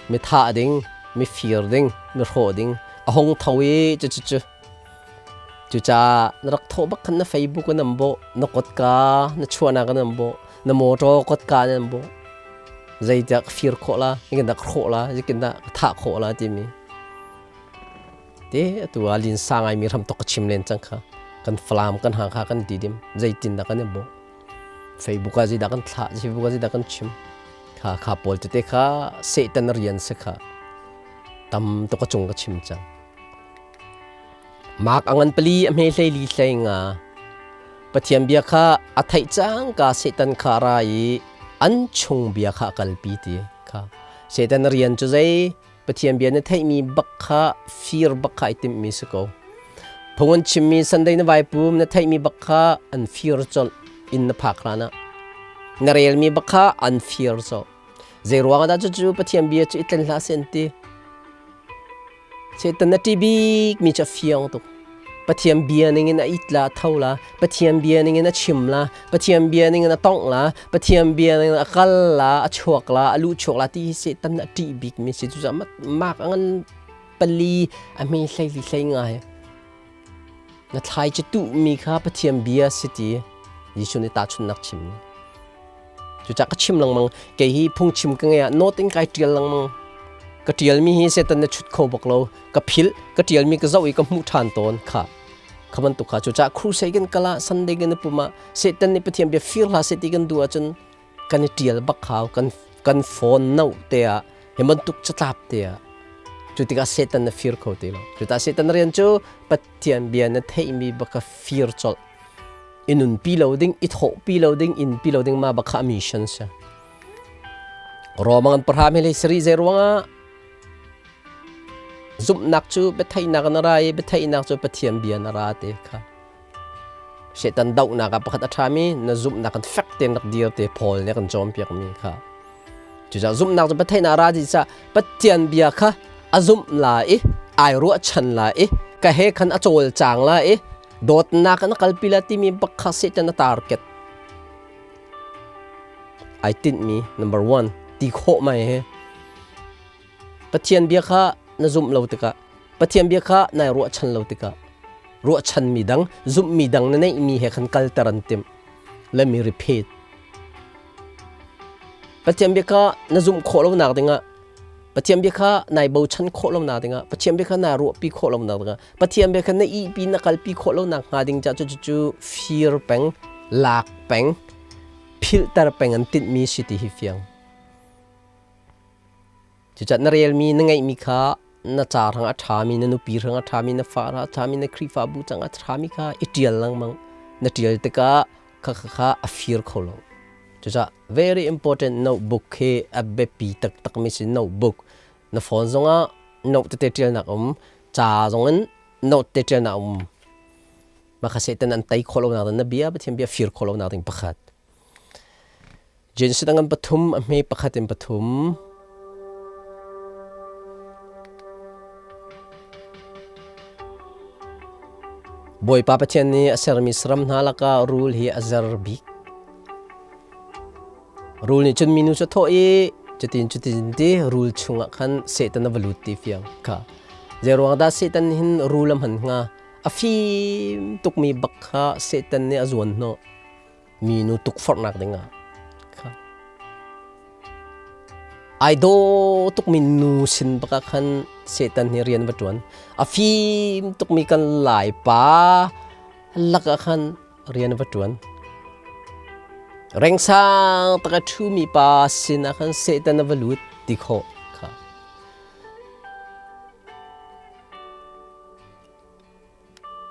mi thah ding, mi fir ding, mi hrawh ding a hung tho i cucu cu cucaah na rak thawh bak khan na Facebook in an bawh, na kotka na chuahnak in an bawh, na motor kotka in an bawh. Zeitiah ka fir khawh la, zeitindah ka hrawh la, zeitindah ka thah khawh la timi. Te atu ah linsa ngaimi hram tok ka chim len cang kha. Kan Falam kan Hakha kan Tidim zeitin dah kan i bawh. Facebook ah zeidah kan thlah, Facebook ah zeidah kan chim. Kha kha pawl tete kha Satan rian si kha. Tam tuk a cung ka chim cang. Mark a ngan pali a hme hlei li hlei nga. Pathian bia kha a theih cang ka Satan kha ra i an chung bia kha a kalpi ti kha. Satan rian cu zei Pathian bia na theihmi bak kha fir bak kha ai timhmi si ko. Phung an chimmi Sunday na vai pum na theihmi bak kha an fir colh inn na phak hlan ah. Na relmi bak kha an fir colh. Zei ruang ah dah cucu Pathian bia cu i tlen hlah seh an ti. Satan na ṭih bikmi cu a fiang tuk. Pathian bia ningin a it la a tho la, Pathian bia ningin a chim la, Pathian bia ningin a tongh la, Pathian bia ningin a kal la, a chuak la, a luh chuak la ti hi Satan a ṭih bikmi si. Cucaah mak a ngan pali a hme hlei li hlei ngai. Na thlai cu tuhmi kha Pathian bia si ti Jesuh nih tahchunhnak chimmi. Cucaah ka chim lengmang kei hi phungchim ka ngei ah note in kai ṭial lengmang. Ka ṭialmi hi Satan na chut kho bak lo. Ka philh, ka ṭialmi ka zoh i ka hmuh ṭhan tawn kha. Kha bantuk kha cucaah crusade kan kal ah Sunday kan i pum ah Satan nih Pathian bia fir hlah seh ti kan duh ahcun kan i ṭial bak hau kan kan phone no te ah hi bantuk catlap te ah cu tikah Satan na fir kho ti lo. Cucaah Satan rian cu Pathian bia na theihmi bak kha fir colh. I nunpi lo ding, i thawhpi lo ding, inpi lo ding ma bak kha a mission si. Rome an pahra mi lei sari zei ruangah zumhnak cu biatheihnak na ra i biatheihnak cu Pathian bia na ra te kha. Satan dohnak ah pakhat a ṭhami na zumhnak kan fek tein rak dir te Paul nih a kan cawnpiakmi kha. Cucaah zumhnak cu biatheihnak a ra dih caah Pathian bia kha a zumh la i ai ruahchan la i ka he khan a cawlcang la i dawtnak in a kalpi la timi bak kha Satan a target. Ai tinhmi number one ti khawh mai hi Pathian bia kha na zumh lo tikah Pathian bia kha nai ruahchan lo tikah ruahchanmi dang zumhmi dang na neihmi he khan kalter an timh. Let me repeat. Pathian bia kha na zumh khawh lonak dingah Pathian bia kha nai bochan khawh lonak dingah Pathian bia kha naa ruahpi khawh lonak dingah Pathian bia kha na ihpi na kalpi khawh lonak hnga ding ca cu cu fir peng lak peng philhter peng an tinhmi si ti hi fiang. Cucaah na relmi na ngeihmi kha na ca hrang a ṭhami na nupi hrang a ṭhami na fa hrang a ṭhami na Khrihfabu cang a ṭhami kha i ṭial lengmang. Na ṭial tikah kha kha kha a fir kho lo. Cucaah very important notebook hi a biapi taktakmi si notebook. Na phone zongah note tete ṭialnak um, ca zongin note te ṭialnak um. Mah kha Satan an tei khawh lonak ding na bia Pathian bia fir khawh lonak ding pakhat. Genesis ngan pathum a hme pakhat in pathum. Bawipa Pathian nih a sermi saram hna lakah rul hi a zer bik. Rul nih cun minu cu a thawh i cutin cutin ti rul chungah khan Satan a va lut ti fiang kha. Zeiruang dah Satan hin rul a hman hnga? A fim tukmi bak kha Satan nih a zuan hnawh. Minu tukforhnak dingah kha. Ai daw tukmi nu sin bak ah khan Satan hi rian va ṭuan. A fim tukmi kan Laipa lakah khan rian va ṭuan. Rengsang tak a ṭhumi pa sin ah khan Satan a va lut ti khawh kha.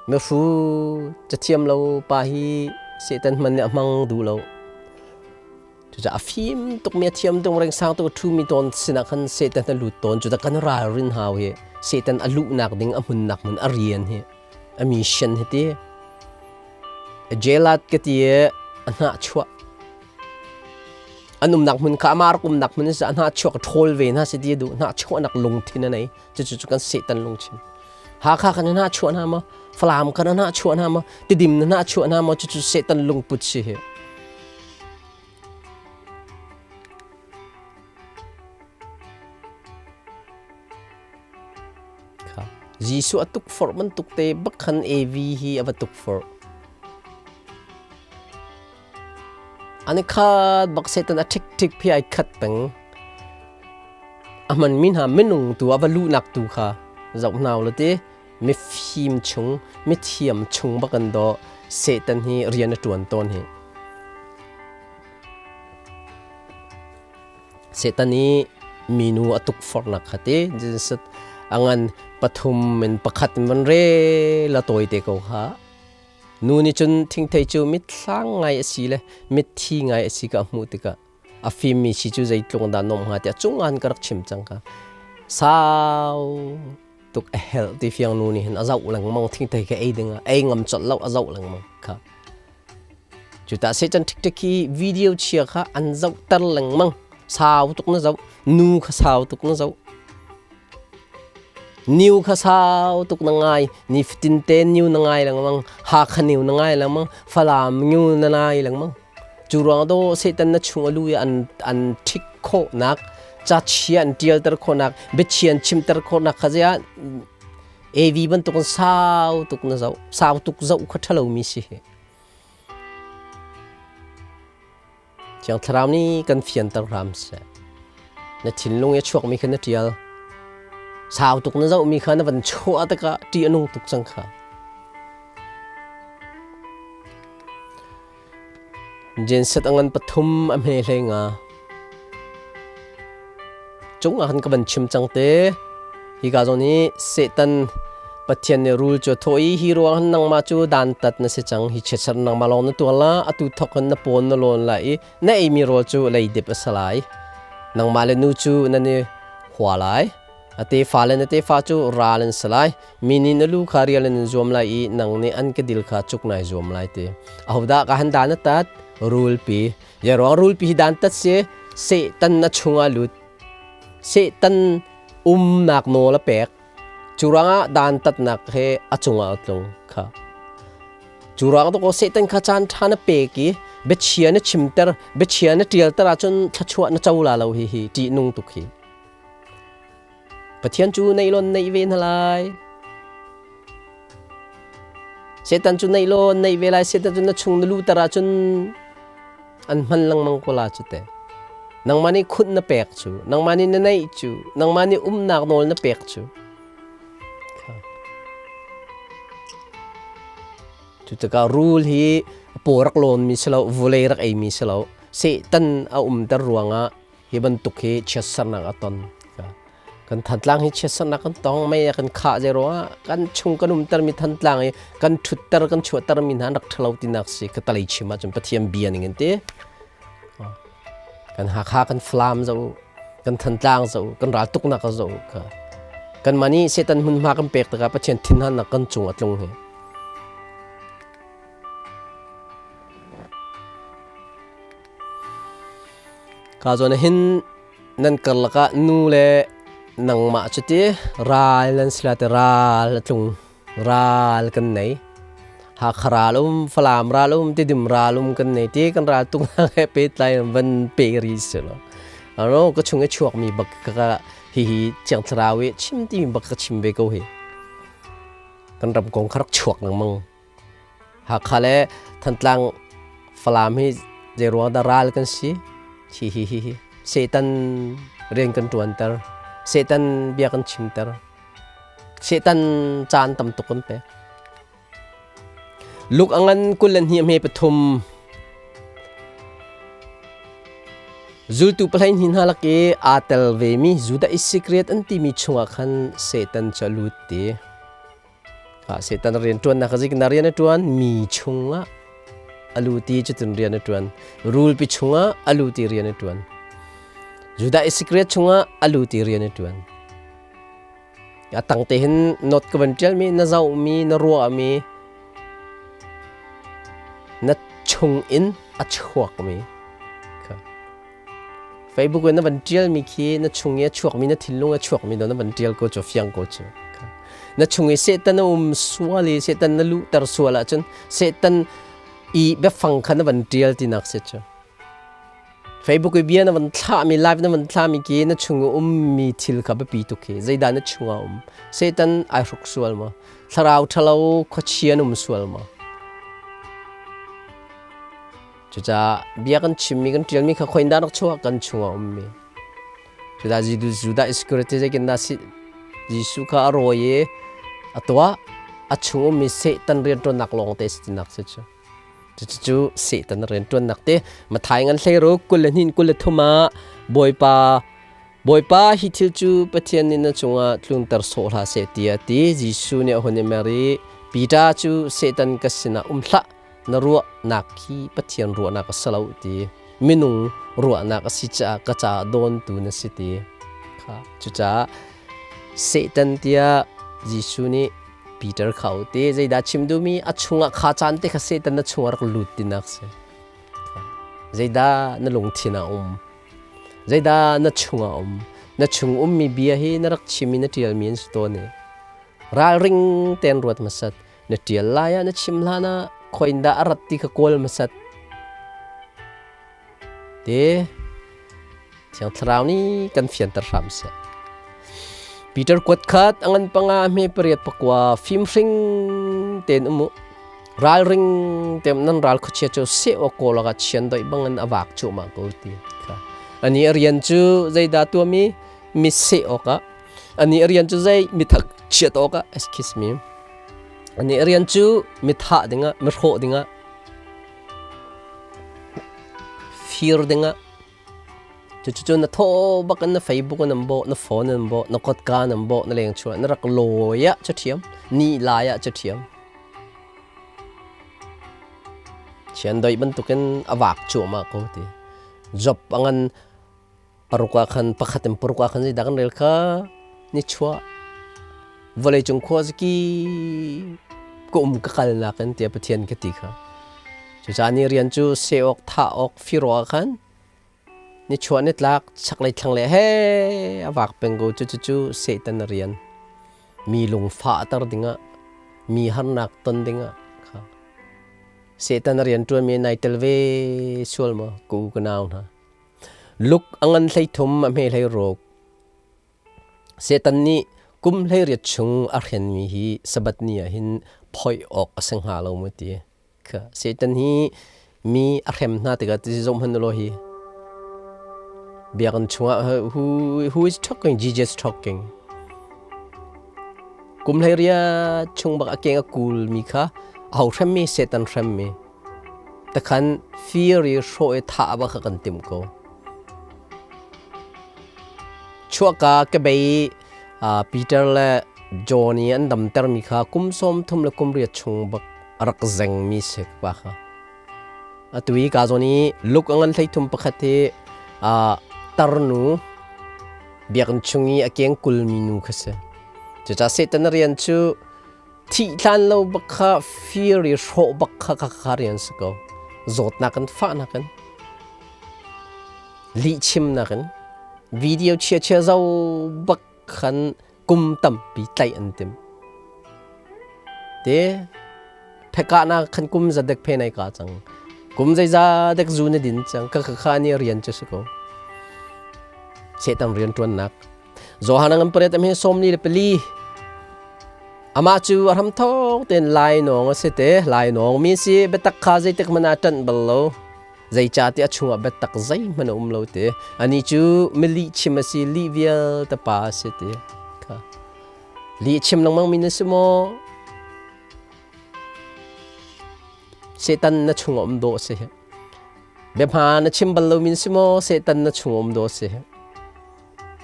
Mihru cathiam lo pa hi Satan hman nih a hmang duh lo. Cucaah a fim tukmi a thiam tuk rengsang tuk a ṭhumi tawn sinah khan Satan a lut tawn. Cucaah kan ralrin hau hi Satan a luhnak ding a hmunnak hmun a rian hi a mission hi ti. Jelat ka ti i a hnah chuah. An umnak hmun kha amah rak umnak hmun a hnah chuak a ṭhawl ve hna si ti a duh. Hnah chuahnak lungthin a nei. Cucu cu kan Satan lungthin. Hakha kan hna chuah hna maw? Falam kan hna chuah hna maw? Tidim na hna chuah hna maw? Cucu Satan lungput si hi. Kha. Jesuh a tukforh bantuk te bak khan AV hi a va tukforh. An i khat bak Satan a ṭhik ṭhik phi ai khat peng. A hmanmi hna minung tu a va luhnak tu kha zoh hna u ti mifim chung mithiam chung bak an daw Satan hi rian a ṭuan tawn hi. Satan i minu a tukforhnak kha ti a ngan pathum in pakhat in van re la tawi te ko kha. Nu nih cun thingthei cu mitthlang ngai a si le mitthi ngai a si ka hmuh tikah a fimmi si cu zeitluk dah nuamh hnga tiah cungan ka rak chim cang kha. Sau tuk a helh ti fiang nu nih hin a zoh lengmang thingthei ka ei dingah ei ngam colh lo a zoh lengmang kha. Cuta sehcan ṭhikṭhik hi video chia kha an zohter lengmang. Sau tuk na zoh. Nu kha sau tuk na zoh. Niu kha sau tuk na ngai. Nifatin te niu na ngai lengmang. Hakha niu na ngai lengmang. Falam niu na ngai lengmang. Cu ruang do Satan na chung a lu i an an ṭhik khawhnak, ca chia an ṭialter khawhnak, biachia an chimter khawhnak kha ziah AV bantukin sau tuk na zoh. Sau tuk zoh kha ṭhalomi si hi. Thiang Thlarau nih kan fianter hram seh. Na thinlung i a chuakmi kha na ṭial. Sau tuk na zohmi kha na van chuah tikah ṭih a nung tuk cang kha. Genset a ngan pathum a hme hlei nga. Cung ah khan ka van chim cang te. Hika zawn hi Satan Pathian nih rul cu a thawh i hi ruang hin nangmah cu dantat na si cang. Hi chiatser nangmah lawng na tuar la, atu thawk hin na pawn na lawn lai i na eimi rawl cu leidip a si lai. Nangmah le nu cu nan i hua lai. A tefa le na tefa cu ral an si lai. Mi nih na lu kha rial in an zuam lai i nang nih an kedil kha cuk nai zuam lai ti. Ahodah ka han dan a tat? Rulpi. Zeiruang rulpi hi dan tat si? Satan na chungah lut. Satan umnak nawl a pek. Cu ruangah dantatnak he a cungah a tlung kha. Cu ruang to ko Satan kha caan ṭha na pek i biachia na chimter, biachia na ṭialter ahcun thluachuah na co la lo hi hi ṭihnung tuk hi. Pathian cu neih law neih ve hna lai. Satan cu neih law neih ve lai. Satan cu na chung na luhter ahcun an hman lengmang ko la cu te. Nangmah nih khunh na pek cu, nangmah nih na neih cu, nangmah nih umnak nawl na pek cu. Cu tikah rul hi paw rak lawnmi si lo, vulei rak eimi si lo. Satan a umter ruangah hi bantuk hi chiatsernak a ton. Kan Thantlang hi chiatsernak kan tong mei a kan khah zei ruangah kan chung kan umtermi Thantlang hi kan ṭhutter kan chuahtermi hna an rak ṭhalo tinak si ka talei chim ahcun Pathian bia ning in ti. Kan Hakha kan Falam zoh u, kan Thantlang zoh u, kan raltuknak a zoh u kha. Kanmah nih Satan hmunhma kan pek tikah Pathian thinhannak kan cung a tlung hi. Ka zawn hin nan karlak ah nu le nangmah cu ti ral nan si la ti ral a tlung ral kan nei. Hakha ral um, Falam ral um, Tidim ral um kan nei ti kan ral tung he pehtlai van pe ri si lo. Ano ka chung i chuakmi bak ka hihi Thiang Thlarau i chim timi bak ka chim ve ko hi. Kan ram kong kha rak chuak lengmang. Hakha le Thantlang Falam hi zei ruang dah ral kan si? Hi hi hi hi. Satan rian kan ṭuanter. Satan bia kan chimter. Satan caan tam tuk kan pek. Luk a ngan 23. Zultu pahleihnih hna lak i aa tel vemi Judah Iskariot an timi chungah khan Satan cu a lut ti. Satan rian ṭuannak a zik na rian a ṭuan mi chungah a lut i cutin rian a ṭuan. Rulpi chungah a lut i rian a ṭuan. Judah Iskariot chungah a lut i rian a ṭuan. A tang te hin note ka van ṭialmi na zohmi na ruahmi na chung in a chuakmi kha Facebook in na van ṭialmi khi na chung i a chuakmi na thinlung a chuakmi do na van ṭial ko cu fiang ko cu na chung i Satan a um sual i Satan na luhter sual ahcun Satan i biafang kha na van ṭial tinak si cu Facebook i bia na van thlahmi live na van thlahmi khi na chung i ummi thil kha biapi tuk hi zeidah na chungah um Satan ai hruk sual maw thlarau ṭhalo khuachia an um sual maw cucaah bia kan chimmi kan ṭialmi kha khoin dah rak chuah kan chungah ummi cudah Judah Iscariot zeikin dah si Jesuh kha a rawi i a tuah a chung ummi Satan rianṭuannak lawng te si tinak si cu Cucu Satan rianṭuannak te Matthai ngan hleiruk 22 23 ah Bawipa Bawipa hi thil cu Pathian nih na cungah tlunter sawh hlah seh tiah a ti. Jesuh nih a hun i mer i Peter cu Satan ka sinah um hlah na ruahnak hi Pathian ruahnak a si lo ti minung ruahnak a si caah ka caah dawntu na si ti kha cucaah Satan tiah Jesuh nih Peter kha u te zeidah chim duhmi a chungah kha caan te kha Satan na chungah rak lut tinak si. Zeidah na lungthin ah um? Zeidah na chungah um? Na chung ummi bia hi na rak chim i na ṭialmi an si tawn i ralring tein ruat hmasat. Na ṭial lai ah na chim hlan ah khoin dah a rat ti kha kawl hmasat. Te Thiang Thlarau nih kan fianter hram seh. Peter kuat khat a ngan panga hme pariat pakua fimhring tein um u. Ralring tem nan ral khuachia cu seh awk kawl awk ah chian doih bangin a vak cuahmah ko ti kha. Ani a rian cu zeidah tuahmi mi seh awkah ani a rian cu zei mi thak chiat awkah excuse me ani a rian cu mi thah dingah mi hrawh dingah Fir dingah cucu na thaw bak in na Facebook in an bawh, na phone in an bawh, na kotka in an bawh, na leng chuah na rak lawi ah cu ṭhiam, ni lai ah cu ṭhiam. Chiandeih bantukin a vak cuahmah ko ti. Job a ngan paruk ah khan pakhat in paruk ah khan zeidah kan rel kha nichuah vawleicung khua zaki ka um ka kalnak in tiah Pathian ka ti kha cucaah ni rian cu seh awk thah awk fir awk ah khan nichuah nitlak chaklei thlanglei he a vak peng ko cu cu Satan rian mi lungfahter dingah mi harnak ton dingah kha Satan rian ṭuanmi nai tel ve sual maw ka u ka nau hna Luk a ngan 13 a hme 16. Satan nih kum 18 chung a hrenmi hi Sabbath ni ah hin phoih awk a si hnga lo maw ti. Kha Satan hi mi a hrem hna tikah ti zoh hmanh law hi biakinn chungah who, who is talking Jesus talking kum 18 chung bak a keng a kulmi kha aho hremmi Satan hremmi Takhan fir i hrawh i thah bak kha kan timh ko. Chuahka kebei Peter le John i an damtermi kha kum 30 le kum riat chung bak a rak zengmi si pa kha. Atu i ka zawn i Luke a ngan 33 pakhat hi tarnu biakinn chung i a keng kulmi nu kha si. Cucaah Satan rian cu Thih hlan lo bak kha fir i hrawh bak kha kha kha rian si ko. Zawtnak in fahnak in lihchimnak in video chia chia zo bak khan kum tampi tlaih an tim. Te. Pheka na khan kum za dek phe nai ka cang. Kum zeiza dek zu na din cang. Ka kha kha ni rian cu si ko. Satan rian ṭuannak. Johan ngan pariat am hi 14. Amah cu a hramthawk tein lainawng a si te. Lainawng mi si biatak kha zeitik hmanh ah ṭanh bal lo. Zeicahtiah a chungah biatak zeihmanh a um lo ti. Anih cu milih chim a si, lih vialte pa a si ti. Kha. Lih chim lengmang mi na si maw? Satan na chungah um dawh a si. Biahma na chim bal lomi na si maw? Satan na chung um dawh a si.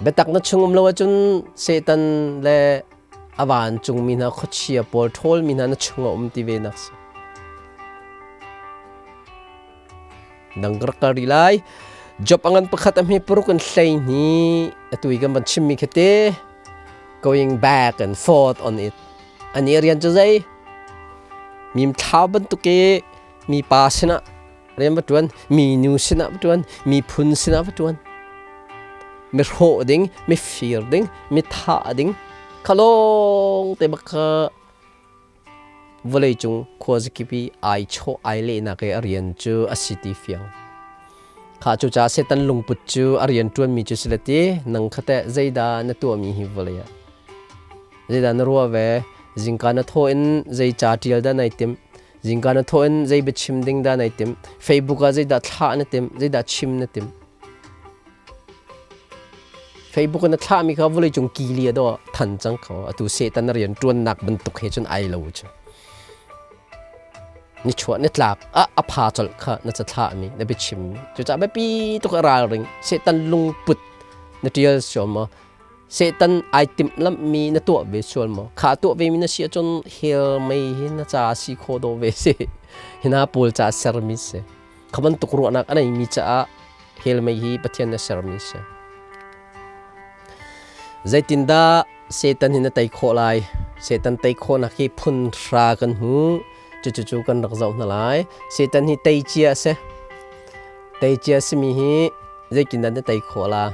Biatak na chung um lo ahcun Satan le a vancungmi hna khuachia pawl ṭhawlmi hna na chungah um ti ve nak si. Dang ka rak kal rih lai. Job a ngan pakhat a hme paruk in hlei hni atu i kan van chimmi khi te going back and forth on it. Ani rian cu zei? Mim thlau bantuk i mi pa sinah rian va ṭuan, mi nu sinah va ṭuan, miphun sinah va ṭuan. Mi hrawh ding, mi fir ding, mi thah ding, kha lawng te bak kha vawleicung khuazakip i ai chawh ai lehnak i a rian cu a si ti fiang. Kha cucaah Satan lungput cu a rian ṭuanmi cu si le ti, nang kha teh zeidah na tuahmi hi vawlei ah? Zeidah na ruah ve? Zingka na thawh in zei ca ṭial dah nai timh? Zingka na thawh in zei biachim ding dah nai timh? Facebook ah zeidah thlah na timh? Zeidah chim na timh? Facebook in na thlahmi kha vawleicung kili a dawh than cang kho. Atu Satan na rian ṭuannak bantuk he cun ai lo cu. Nichuah nitlak ah a pha colh kha na cathlahmi na biachimmi. Cucaah biapi tuk a ralring. Satan lungput na ṭial sual maw? Satan ai timhlamhmi na tuah ve sual maw? Kha tuah vemi na si ahcun hell mei hi na ca si khawh dawh ve si. Hi hna pawl ca sermi si. Kha bantuk ruahnak a neimi caah hell mei hi Pathian na sermi si. Zeitindah Satan hi na tei khawh lai? Satan tei khawhnak hi phun hra kan hmu. Cucu kan rak zoh hna lai. Satan hi tei cia a si. Tei cia simi hi zeitindah na tei khawh la?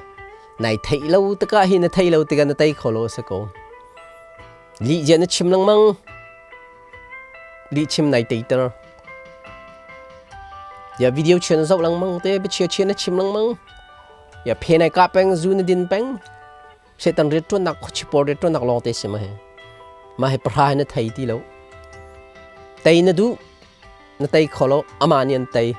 Nai theih lo tikah hi na thei lo tikah na tei kho lo a si ko. Lih zia na chim lengmang. Lihchim nai teiter. Ya video chia na zoh lengmang te, biachia chia na chim lengmang. Ya phe nai kah peng, zu na din peng. Setan rianṭuannak khuachi pawl rianṭuannak lawng te si ma hi. Mah hi pahra hi na thei ti lo. Tei na duh, na tei kho lo, amah nih an tei.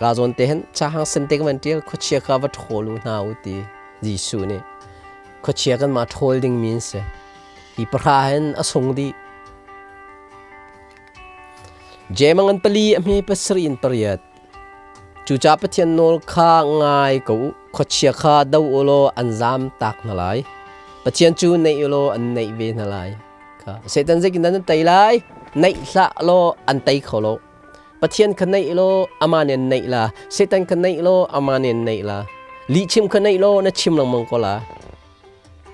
Ka zawn te hin cahang sen te ka van ṭial khuachia kha va ṭhawl u hna u ti Jesuh nih. Khuachia kan mah ṭhawl dingmi an si. Hi pahra hin a sung dih. Jeim a ngan pali a hme pasarih in pariat. Cucaah Pathian nawl kha ngai ko u. Khuachia kha do u law an zaam tak hna lai. Pathian cu naih u law an naih ve hna lai. Kha Satan zeitindah nan tei lai? Naih hlah law an tei kho lo. Pathian kha naih law amah nih an naih la. Satan kha naih law amah nih an naih la. Lihchim kha naih law na chim lengmang ko la.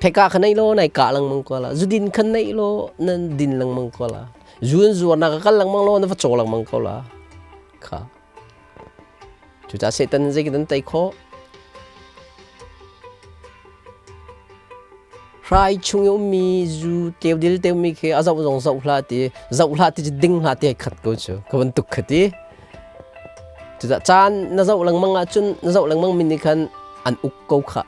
Pheka kha naih law nai kah lengmang ko la. Zudin kha naih law nan din lengmang ko la. Zuan zuarnak ka kal lengmang law na va caw lengmang ko la. Kha. Cucaah Satan zeitin an tei khawh? Hrai chung i ummi zu teudil teumi khi a zoh zong zoh hlah ti, zoh hlah ti cu ding hlah ti ai khat ko cu. Ka bantuk kha ti. Cucaah caan na zoh lengmang ahcun na zoh lengmang mi nih khan an uk ko khah.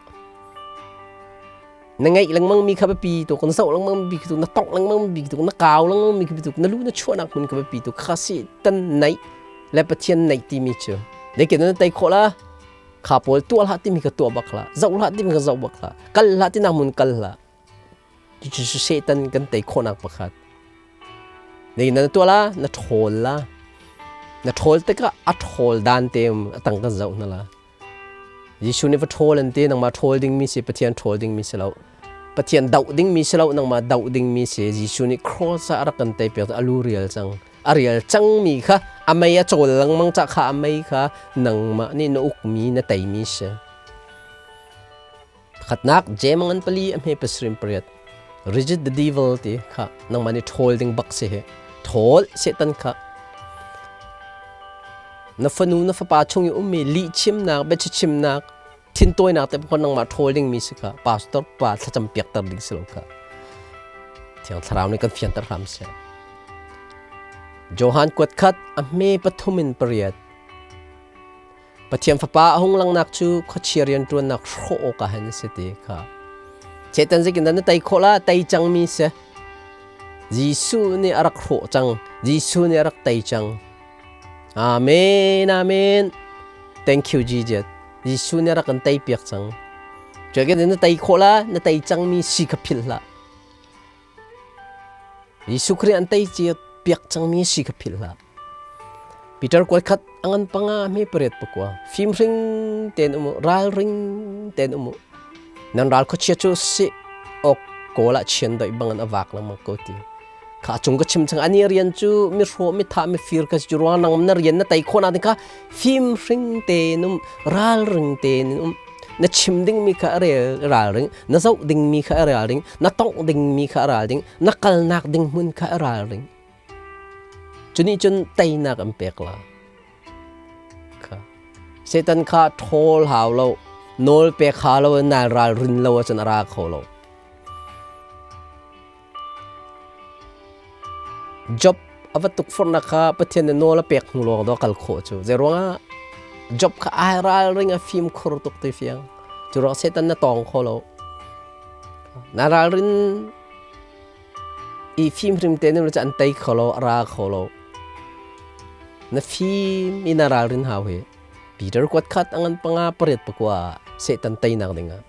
Na ngeih lengmang mi kha biapi tuk, na zoh lengmang mi tuk, na tongh lengmang mi tuk, na kau lengmang mi tuk, na lu na chuahnak hmun kha biapi tuk. Kha si tan naih le Pathian naih timi cu. Zeitin na tei khawh la? Kha pawl tuah hlah timi kha tuah bak hlah. Zoh hlah timi kha zoh bak hlah. Kal hlah tinak hmun kal hlah. Cucu Satan kan tei khawhnak pakhat. Nei na tuah la, na ṭhawl la. Na ṭhawl tikah a ṭhawl dan te a tang kan zoh hna la. Jesuh nih va ṭhawl an ti, nangmah ṭhawl dingmi si, Pathian ṭhawl dingmi si lo. Pathian doh dingmi si lo, nangmah doh dingmi si. Jesuh nih cross ah a rak kan tei piak a lu rial cang. A rial cangmi kha a mei a cawl lengmang cah kha a mei kha nangmah nih na ukmi na teimi si. Pakhatnak Jeim ngan pali a hme pasarih pariat. Rigid the devil ti kha nangmah nih ṭhawl ding bak si hi. Ṭhawl Satan kha na fanu na fapa chung i ummi lihchimnak biachimnak thintawinak te pakhat nangmah ṭhawl dingmi si kha pastor pa thlacam piakter ding si lo kha. Thiang Thlarau nih kan fianter hram seh. Johan kuat khat a hme pathum in pariat. Pathian Fapa a hung langnak cu khuachia rianṭuannak hrawh awkah hin a si ti kha. Satan zeitin dah na tei khawh la? Tei cangmi si. Jesuh nih a rak hrawh cang. Jesuh nih a rak tei cang. Amen, amen. Thank you, Jesus. Jesuh nih a rak kan tei piak cang. Cuakin na tei khawh la, na tei cangmi si kha philh hlah. Jesuh Khrih an tei cia piak cangmi si kha philh hlah. Peter kuat khat a ngan panga hme pariat pakua. Fimhring tein um u, ralring tein um u. Nan ral khuachia cu si awk kawl ah chian doih bangin a vak lengmang ko ti. Kha cung ka chim chang ani rian cu mi hrawh mi thah mi fir ka si cu ruang nang na rian na tei khawh na ding kha fimhring tein um, ralring tein um. Na chim dingmi kha a rel ralring, na zoh dingmi kha a ralring, na tongh dingmi kha a ralring, na kalnak ding hmun kha a ralring. Cu nih cun teinak an pek la. Kha. Satan kha ṭhawl hau lo, nawl pek hau lo, nal ralrin lo ahcun a ra kho lo. Job a va tukforhnak kha Pathian nih nawl a pek hnu lawng dawh kal khawh cu. Zeiruangah Job kha ai ralring a fimkhur tuk ti fiang. Cu ruang Satan na tawng kho lo. Na ralrin i fimhrim te nih an tei kho lo, a ra kho lo. Na fim i na ralrin hau hi. Peter kuat khat a ngan panga pariat pakua Satan teinak dingah.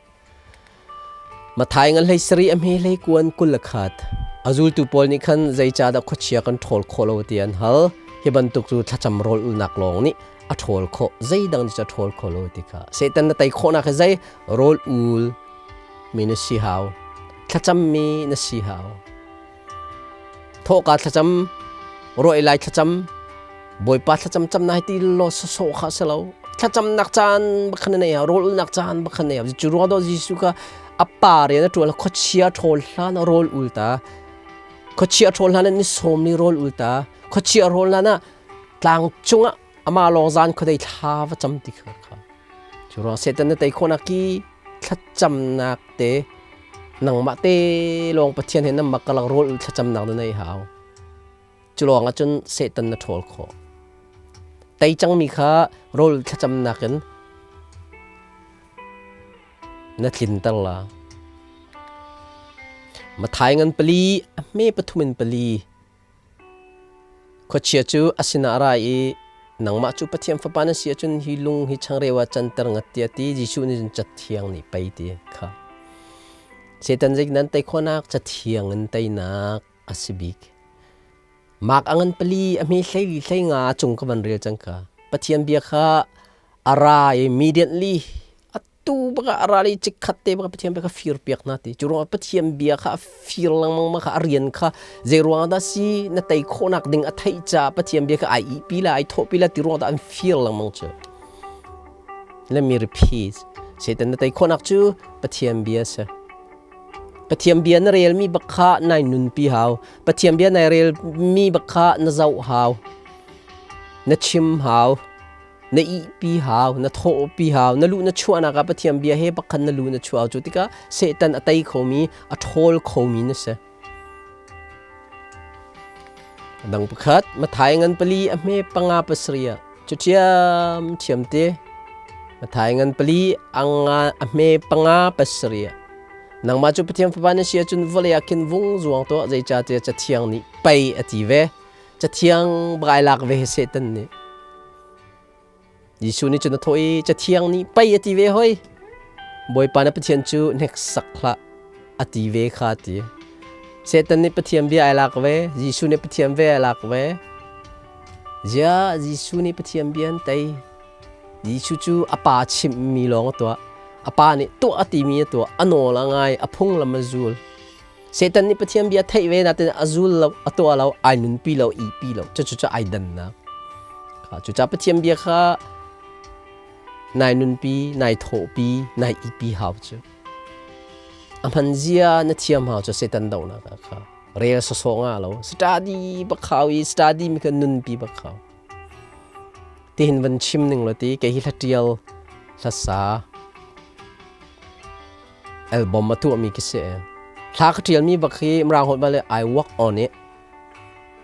Mathai ngan hlei sarih a hme hlei kuan 21. A zultu pawl nih khan zeicahdah khuachia kan ṭhawl khawh lo ti an hal. Hi bantuk cu thlacam rawl ulnak lawng nih a ṭhawl khawh, zeidang nih cu a ṭhawl kho lo ti kha. Satan na tei khawhnak hi zei rawl ul mi na si hau. Thlacam mi na si hau. Thawhka thlacam, rawih lai thlacam, Bawipa thlacam cam nai ti lo sawsawh kha si lo. Thlacamnak caan bakhan na nei hau, rawl ulnak caan bakhan nei hau. Cu ruang dawh Jesuh kha a pa rian a ṭuan khuachia ṭhawl hlan ah rawl ul ta. Khuachia ṭhawl hlan ah ni sawm ni rawl ul ta. Khuachia rawl hlan ah tlang cungah amah lawng zan khuadei thla va cam ti kha kha. Cu ruang Satan na tei khawhnak ki thlacamnak te nangmah te lawng Pathian he nan makalak rawl ul thlacamnak na nei hau. Cu lawng ah cun Satan na ṭhawl khawh. Tei cangmi kha rawl thlacamnak in na tlinter la. Mathai ngan pali, a hme pathum in pali. Khuachia cu a sinah a ra i nangmah cu Pathian Fapa na si ahcun hi lung hi changreu ah canter ngat tiah a ti. Jesuh nih cun Cathiang nih pei ti kha. Satan zei nan tei khawhnak Cathiang in teinak a si bik. Mark a ngan pali a hme hlei hlei nga cung ka van rel cang ka. Pathian bia kha a ra i immediately atu baka a ral i chikkhat te baka Pathian bia kha fir piak hna ti. Cu ruangah Pathian bia kha a fir lengmang ma kha a rian kha zei ruangah dah si na tei khawhnak ding a theih caah Pathian bia kha ai ihpi la ai thawhpi la ti ruangah dah an fir lengmang cu. Let me repeat. Satan na tei khawhnak cu Pathian bia si. Pathian bia na relmi bak kha nai nunpi hau. Pathian bia nai relmi bak kha na zoh hau. Na chim hau. Na ihpi hau, na thawhpi hau, na luh na chuahnak ah Pathian bia he bak khan na lu na chuah cu tikah Satan a tei khomi, a ṭhawl khomi na si. Dang pakhat, Mathai ngan pali a hme panga pasarih ah cu ṭhiam ṭhiam te. Mathai ngan pali a hme panga pasarih ah nangmah cu Pathian Fapa na si ahcun vawlei ah khin vung zuang tuah zeicahtiah Cathiang nih pei a ti ve. Cathiang bak ai lak ve Satan nih. Jesuh nih cun a thawh i Cathiang nih pei a ti ve hoi. Bawipa na Pathian cu hneksak hlah a ti ve kha a ti. Satan nih Pathian bia ai lak ve, Jesuh nih Pathian bia ai lak ve. Ziah Jesuh nih Pathian bia an tei. Jesuh cu a pa chimhmi lawng a tuah. A pa nih tuah a timi a tuah, a nawl a ngai, a phunglam a zul. Satan nih Pathian bia theih ve natin a zul lo, a tuah lo, ai nunpi lo, ihpi lo. Cucu cu ai dannak. Cucaah Pathian bia kha nai nunpi, nai thawhpi, nai ihpi hau cu. A hman zia na thiam hau cu Satan dohnak ah kha. Rel sawsawh nga lo. Study bak hau i study mi kha nunpi bak hau. Tihin van chim ning lo ti kei hi hla ṭial, hla sa, album a tuahmi ka si. Hla ka ṭialmi bak hi Mirang holh bal I work on it.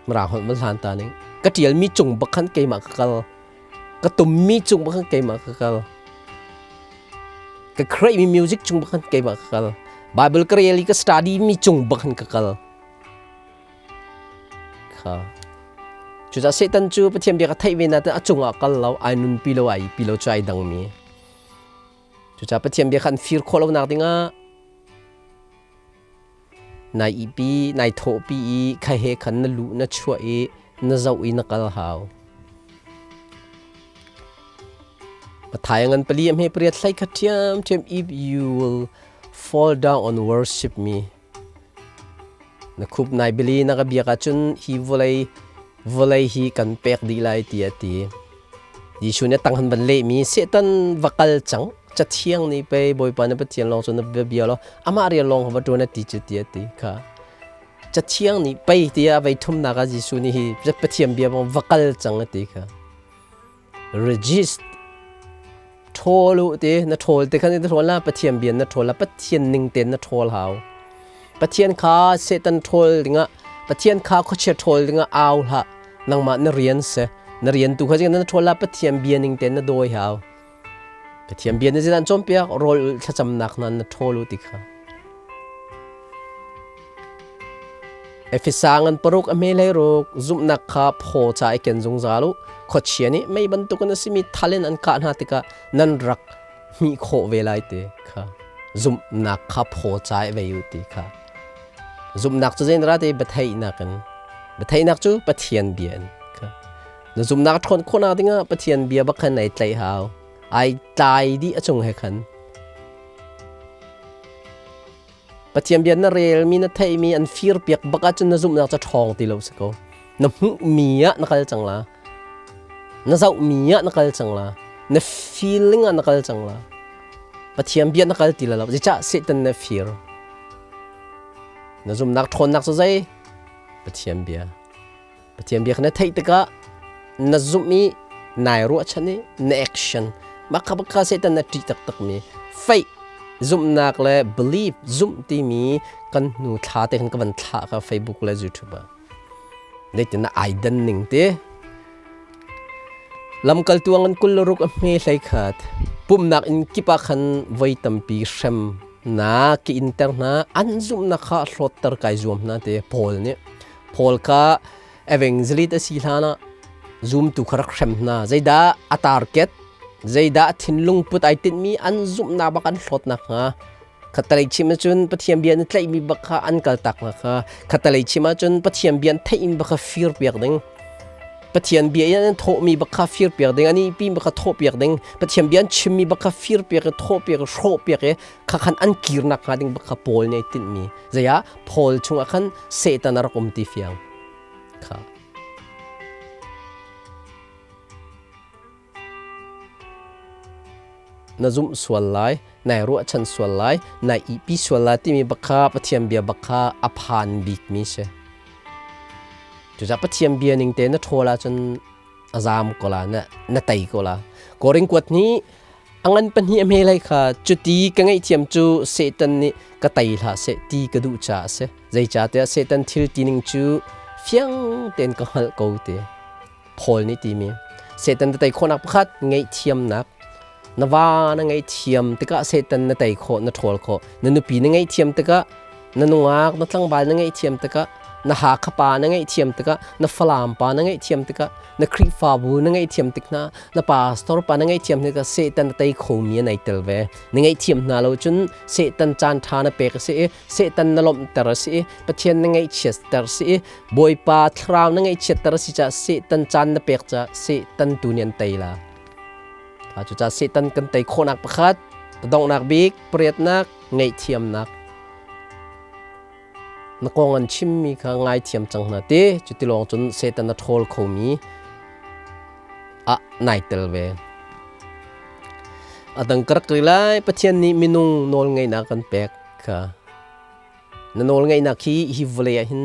Mirang holh bal hlan ta ning. Ka ṭialmi cung bak khan keimah ka kal. Ka tummi cung bak khan keimah ka kal. Ka create mi music cung bak khan keimah ka kal. Bible ka rel i ka study mi cung bak khan ka kal. Kha. Cucaah Satan cu Pathian bia ka theih ve nain a cungah kal lo, ai nunpi lo, ai pi lo cu ai dangmi. Cucaah Pathian bia kha an fir khawh lonak dingah nai ihpi, nai thawhpi i kha he khan na luh na chuah i na zoh i na kal hau. Mathai ngan pali am he pariat hlei kha ṭhiamṭhiam if you will fall down on worship me. Na khup nai bili na ka biak ahcun hi vawlei vawlei hi kan pek dih lai tiah a ti. Jesuh nih a tang han van lehmi Satan va kal cang cathiang nih pei Bawipa na Pathian lawng cu na bia law amah rian lawng va ṭuan a ti cu tiah a ti kha. Cathiang nih pei tiah vei thumnak ah Jesuh nih hi Pathian bia bang va kal cang a ti kha. Resist ṭhawl u ti na ṭhawl te khan na ṭhawl la Pathian bia na ṭhawl la Pathian ning tein na ṭhawl hau. Pathian kha Satan ṭhawl dingah Pathian kha khuachia ṭhawl dingah au hlah nangmah na rian si na rian tu kha na ṭhawl la Pathian bia ning tein na dawi hau. Pathian bia na zeidah an cawnpiak rawl ulh thlacamnak hna na ṭhawl u ti kha. Efesa ngan paruk a hme hlei ruk zumhnak kha phaw ca i ken zungzal u. Khuachia nih mei bantukin a simi thal in an kah hna tikah nan rak hmih khawh ve lai ti kha zumhnak kha phaw ca i vei u ti kha. Zumhnak cu zeidah ti biatheihnak in biatheihnak cu Pathian bia in kha. Na zumhnak ṭhawn khawhnak dingah Pathian bia bak khan ai tlaih hau. Ai tlai dih a cung he khan. Pathian bia na relmi na theihmi an firpiak bak ahcun na zumhnak cu ṭhawng ti lo si ko. Na hmuhmi ah na kal cang la. Na zohmi ah na kal cang la. Na feeling ah na kal cang la. Pathian bia na kal ti la lo. Zeicah Satan na fir? Na zumhnak ṭhawnnak cu zei? Pathian bia. Pathian bia kha na theih tikah na zumh i nai ruahchan i na action mah kha bak kha Satan na ṭih taktakmi faith zumhnak le belief zumh timi kan hnu thla te khan ka van thlah kha Facebook le YouTube ah zeitin na ai dan ning te lamkaltu an 26 a hme hlei khat pumnak in kip ah khan voi tampi hrem na ki inter hna an zumhnak kha hlawtter kai zuam hna te Paul nih Paul kha evangelist a si hlan ah zumtu kha rak hrem hna. Zeidah a target, zeidah a thinlung put ai tinhmi an zumhnak bak an hlawt nakhnga khattelei chim ahcun Pathian bia na tlaihmi bak kha an kaltak nakhnga khattelei chim ahcun Pathian bia an theihmi bak kha firpiak ding. Pathian bia in an thawhmi bak kha firpiak ding, an ihpi bak kha thawhpiak ding, Pathian bia an chimmi bak kha firpiak i thawhpiak i hrawhpiak i kha khan an kir nakhnga ding bak kha Paul nih ai tinhmi. Zeiah Paul chungah khan Satan a rak um ti fiang kha. Na zumh sual lai, nai ruahchan sual lai, nai ihpi sual lai timi bak kha Pathian bia bak kha a phan bikmi si. Cucaah Pathian bia ning te na ṭhawl ahcun a zaam ko la, na tei ko la. Korin kuat nih A ngan pahnih a hme lai kha cuti ka ngaihthiam cu Satan nih ka tei hlah seh ti ka duh caah a si. Zeicahtiah Satan thil tining cu fiang tein ka hngalh ko ti. Paul nih timi. Satan na tei khawhnak pakhat ngaihthiamnak. Na va na ngaihthiam tikah Satan na tei khawh, na ṭhawl khawh. Na nupi na ngaihthiam tikah na nungak na tlangval na ngaihthiam tikah na Hakha pa na ngaihthiam tikah na Falam pa na ngaihthiam tikah na Khrihfabu na ngaihthiam tik hna na pastor pa na ngaihthiam tikah Satan a tei khomi an ai tel ve na ngaihthiam hna lo cun Satan caan ṭha na pek a si i Satan na lawmhter a si i Pathian na ngaihchiatter a si i Bawipa thlarau na ngaihchiatter a si caah Satan caan na pek caah Satan tu nih an tei la cucaah Satan kan tei khawhnak pakhat donghnak bik pariatnak ngaihthiamnak na kong an chimmi kha ngaithiam cang hna te cuti lawng cun Satan a ṭhawl khomi ah nai tel ve a dang ka rak ri lai Pathian nih minung nawl ngeihnak kan pek kha na nawl ngeihnak hi hi vawlei ah hin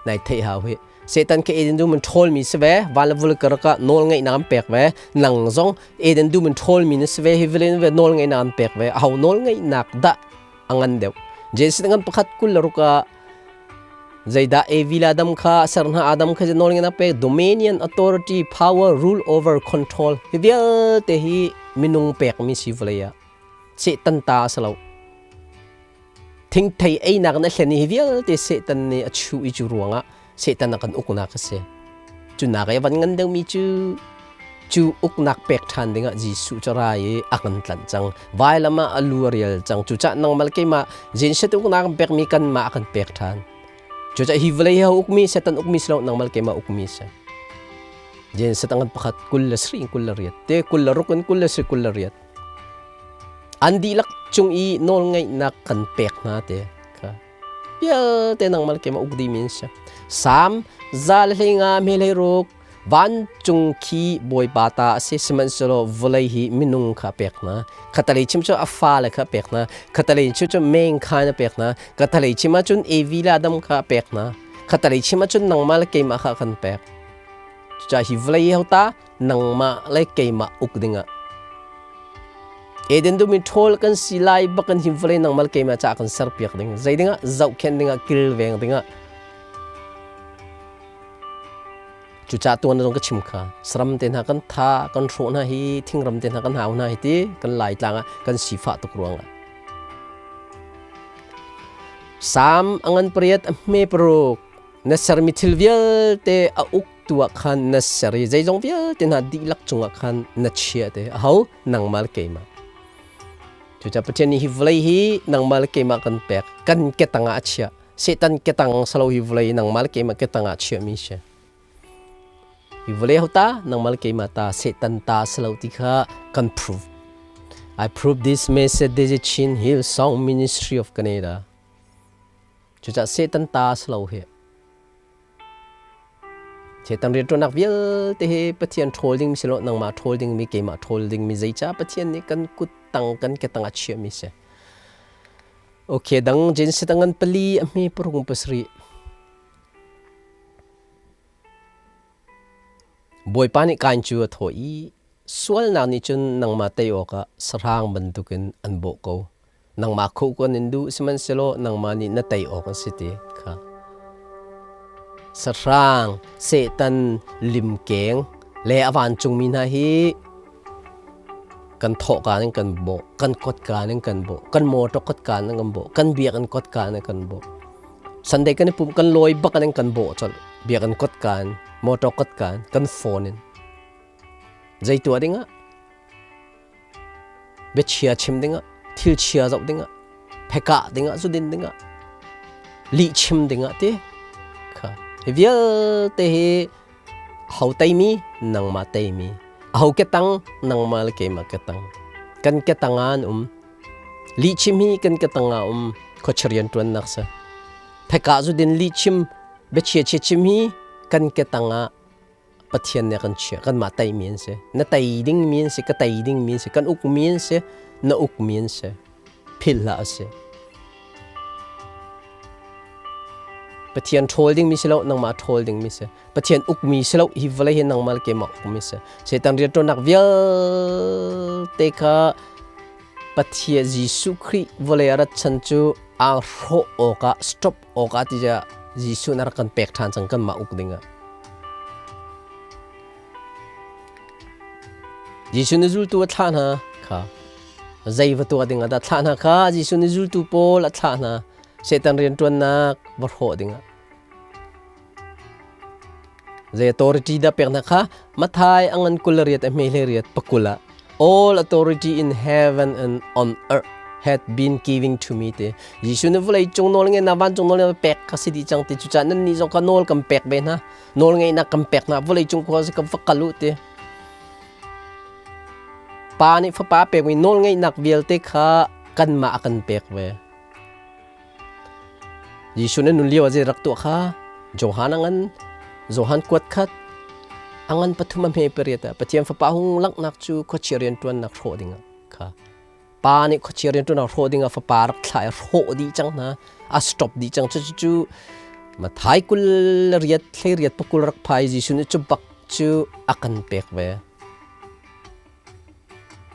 nai theih hau hi Satan ke Eden dum in ṭhawlmi si ve van le vul karlak ah nawl ngeihnak an pek ve nang zong Eden dum in ṭhawlmi na si ve hi vawlei ve nawl ngeihnak an pek ve aho nawl ngeihnak dah a ngan deuh. Genesis ngan pakhat 26 ah zeidah Evi le Adam kha a ser hna? Adam kha nawl ngeihnak pek, dominion, authority, power, rule over, control, hi vialte hi minung pekmi si vawlei ah. Satan ta a si lo. Thingthei einak in a hlen i hi vialte Satan nih a chuh i cu ruangah Satan a kan uknak a si. Cu nak i a van ngan deuhmi cu cu uknak pek ṭhan dingah Jesuh cu ra i a kan tlanh cang. Vailam ah a lu a rial cang. Cucaah nangmah le keimah Jesuh uknak an pekmi kanmah a kan pek ṭhan. Cucaah hi vawlei hi ho ukmi Satan ukmi si lo, nangmah le keimah ukmi si. Jesuh an pakhat 27 28 te 26 in 23 28 an dihlak cung i nawlngeihnak kan pek hna te kha vialte nangmah le keimah uk dihmi an si. Salm 105 hme ruk vancung khi Bawipa ta a si, sihmanhsehlaw vawlei hi minung kha a pek hna. Khatalei chim cu a fale kha a pek hna. Khatalei chim cu mankind a pek hna. Khatalei chim ahcun Evi le Adam kha a pek hna. Khatalei chim ahcun nangmah le keimah kha a kan pek. Cucaah hi vawlei hi ho ta? Nangmah le keimah uk dingah. Eden dum in ṭhawl kan si lai bak in hi vawlei nangmah le keimah caah kan serpiak ding. Zei dingah? Zohkhenh dingah, kilveng dingah. Cucaah tuan zong ka chim kha. Saram te hna kan tha, kan hrawh hna hi, thingram te hna kan hau hna hi ti kan Laitlang ah kan sifah tuk ruangah. Salm a ngan pariat a hme paruk na sermi thil vialte a uk tu ah khan na ser i zeizong vialte hna dihlak cungah khan na chiah te. Aho? Nangmah le keimah. Cucaah Pathian nih hi vawlei hi nangmah le keimah kan pek, kan ketang ah a chiah. Satan ketang salo hi vawlei nangmah le keimah ketang ah chiahmi si. Hi vawlei ho ta? Nangmah le keimah ta, Satan ta salo ti kha kan prove. I prove this message. This is Chin Hill Song Ministry of Canada. Cucaah Satan ta salo hi. Satan rianṭuannak vialte hi Pathian ṭhawl dingmi si lo, nangmah ṭhawl dingmi, keimah ṭhawl dingmi, zeicah Pathian nih kan kut tang, kan ke tang a chiahmi si. Okay, dang Genesis ngan pali a hme parung pasarih. Bawipa nih Kain cu a thawh i, sualnak nih cun nangmah tei awkah sahrang bantukin an bawh ko. Nangmah khuh kun in duh, sihmanhsehlaw nangmah nih na tei awk an si ti kha. Sahrang, Satan, limkeng le a vancungmi hna hi kan thawhka in kan bawh, kan kotka in kan bawh, kan motor kotka in kan bawh, kan biakinn kotka in kan bawh. Sunday kan i pumh kan lawi bak in kan bawh colh. Biakinn kotka in, motor kotka in, kan phone in. Zei tuah dingah? Biachia chim dingah, thil chia zoh dingah, phekah dingah, zudin dingah, lih chim dingah ti kha. Hi vialte hi ho teimi? Nangmah teimi. Aho ketang? Nangmah le keimah ketang. Kan ketang ah an um. Lihchim hi kan ketang ah um. Khuachia rianṭuannak si. Phekah zudin lihchim, biachia chia chim hi kan ketang ah Pathian nih a kan chiah. Kanmah teimi an si. Na tei dingmi an si, ka tei dingmi an si, kan ukmi an si, na ukmi an si. Philh hlah a si. Pathian ṭhawl dingmi si lo, nangmah ṭhawl dingmi si. Pathian ukmi si lo, hi vawlei hi nangmah le keimah ukmi si. Satan rianṭuannak vialte kha Pathian Jesuh Khrih vawlei a rat chan cu aa hrawh awkah, stop awkah ti Jesuh na rak kan pek ṭhan cang kanmah uk dingah. Jesuh nih zultu a thlah hna kha zei va tuah dingah dah thlah hna kha? Jesuh nih zultu pawl a thlah hna Satan rianṭuannak va hrawh dingah. Zei authority dah pek hna kha? Matthai a ngan 28 a hme 18 pakul ah, "All authority in heaven and on earth had been giving to me" te. Jesuh nih vawlei cung nawl ngeihnak, vancung nawl ngeihnak pek kha si dih cang ti. Cucaah nannih zong kha nawl kan pek ve hna, nawl ngeihnak kan pek hna, vawlei cung khua ka va kal u ti. Pa nih Fapa pekmi nawl ngeihnak vialte kha kanmah a kan pek ve. Jesuh nih nun lio ah zei rak tuah kha Johan a ngan Johan kuat khat a ngan pathum a hme pariat ah Pathian Fapa hung langhnak cu khuachia rianṭuannak hrawh dingah kha. Pa nih khuachia rianṭuannak hrawh dingah Fapa rak thlah i hrawh dih cang hna, a stop dih cang. Cucu Matthai 28 18 pakul rak phai. Jesuh nih cu bak cu a kan pek ve.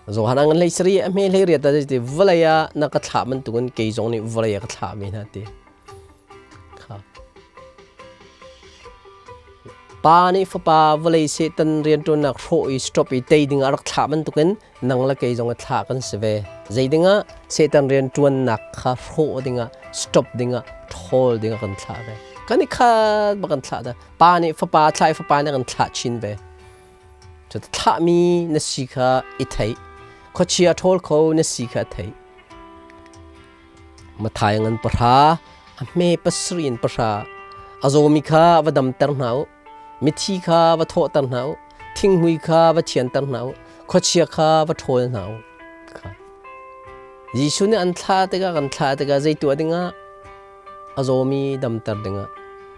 Johan a ngan hlei sari a hme hlei riat a ti vawlei ah na ka thlah bantukin kei zong nih vawlei ah ka thlah mi hna ti. Kha. Pa nih fapa vawlei Satan rianṭuannak hrawh i stop i tei ding ah rak thlah bantukin nang le kei zong a thlah kan si ve. Zei dingah Satan rianṭuannak kha hrawh dingah stop dingah ṭhawl dingah kan thlah ve. Kan i khat bak kan thlah da. Pa nih fapa thlah i fapa nih kan thlah chin ve. Cu thlahmi na si kha i theih. Khuachia ṭhawl kho na si kha theih. Mathai ngan pahra, a hme pasarih in pahra. A zawmi kha va damter hna u. Mithi kha va thawhter hna u. Thinghmui kha va thianter hna u. Khuachia kha va ṭhawl hna u. Kha. Jesuh nih an thlah tikah kan thlah tikah zei tuah dingah a zawmi damter dingah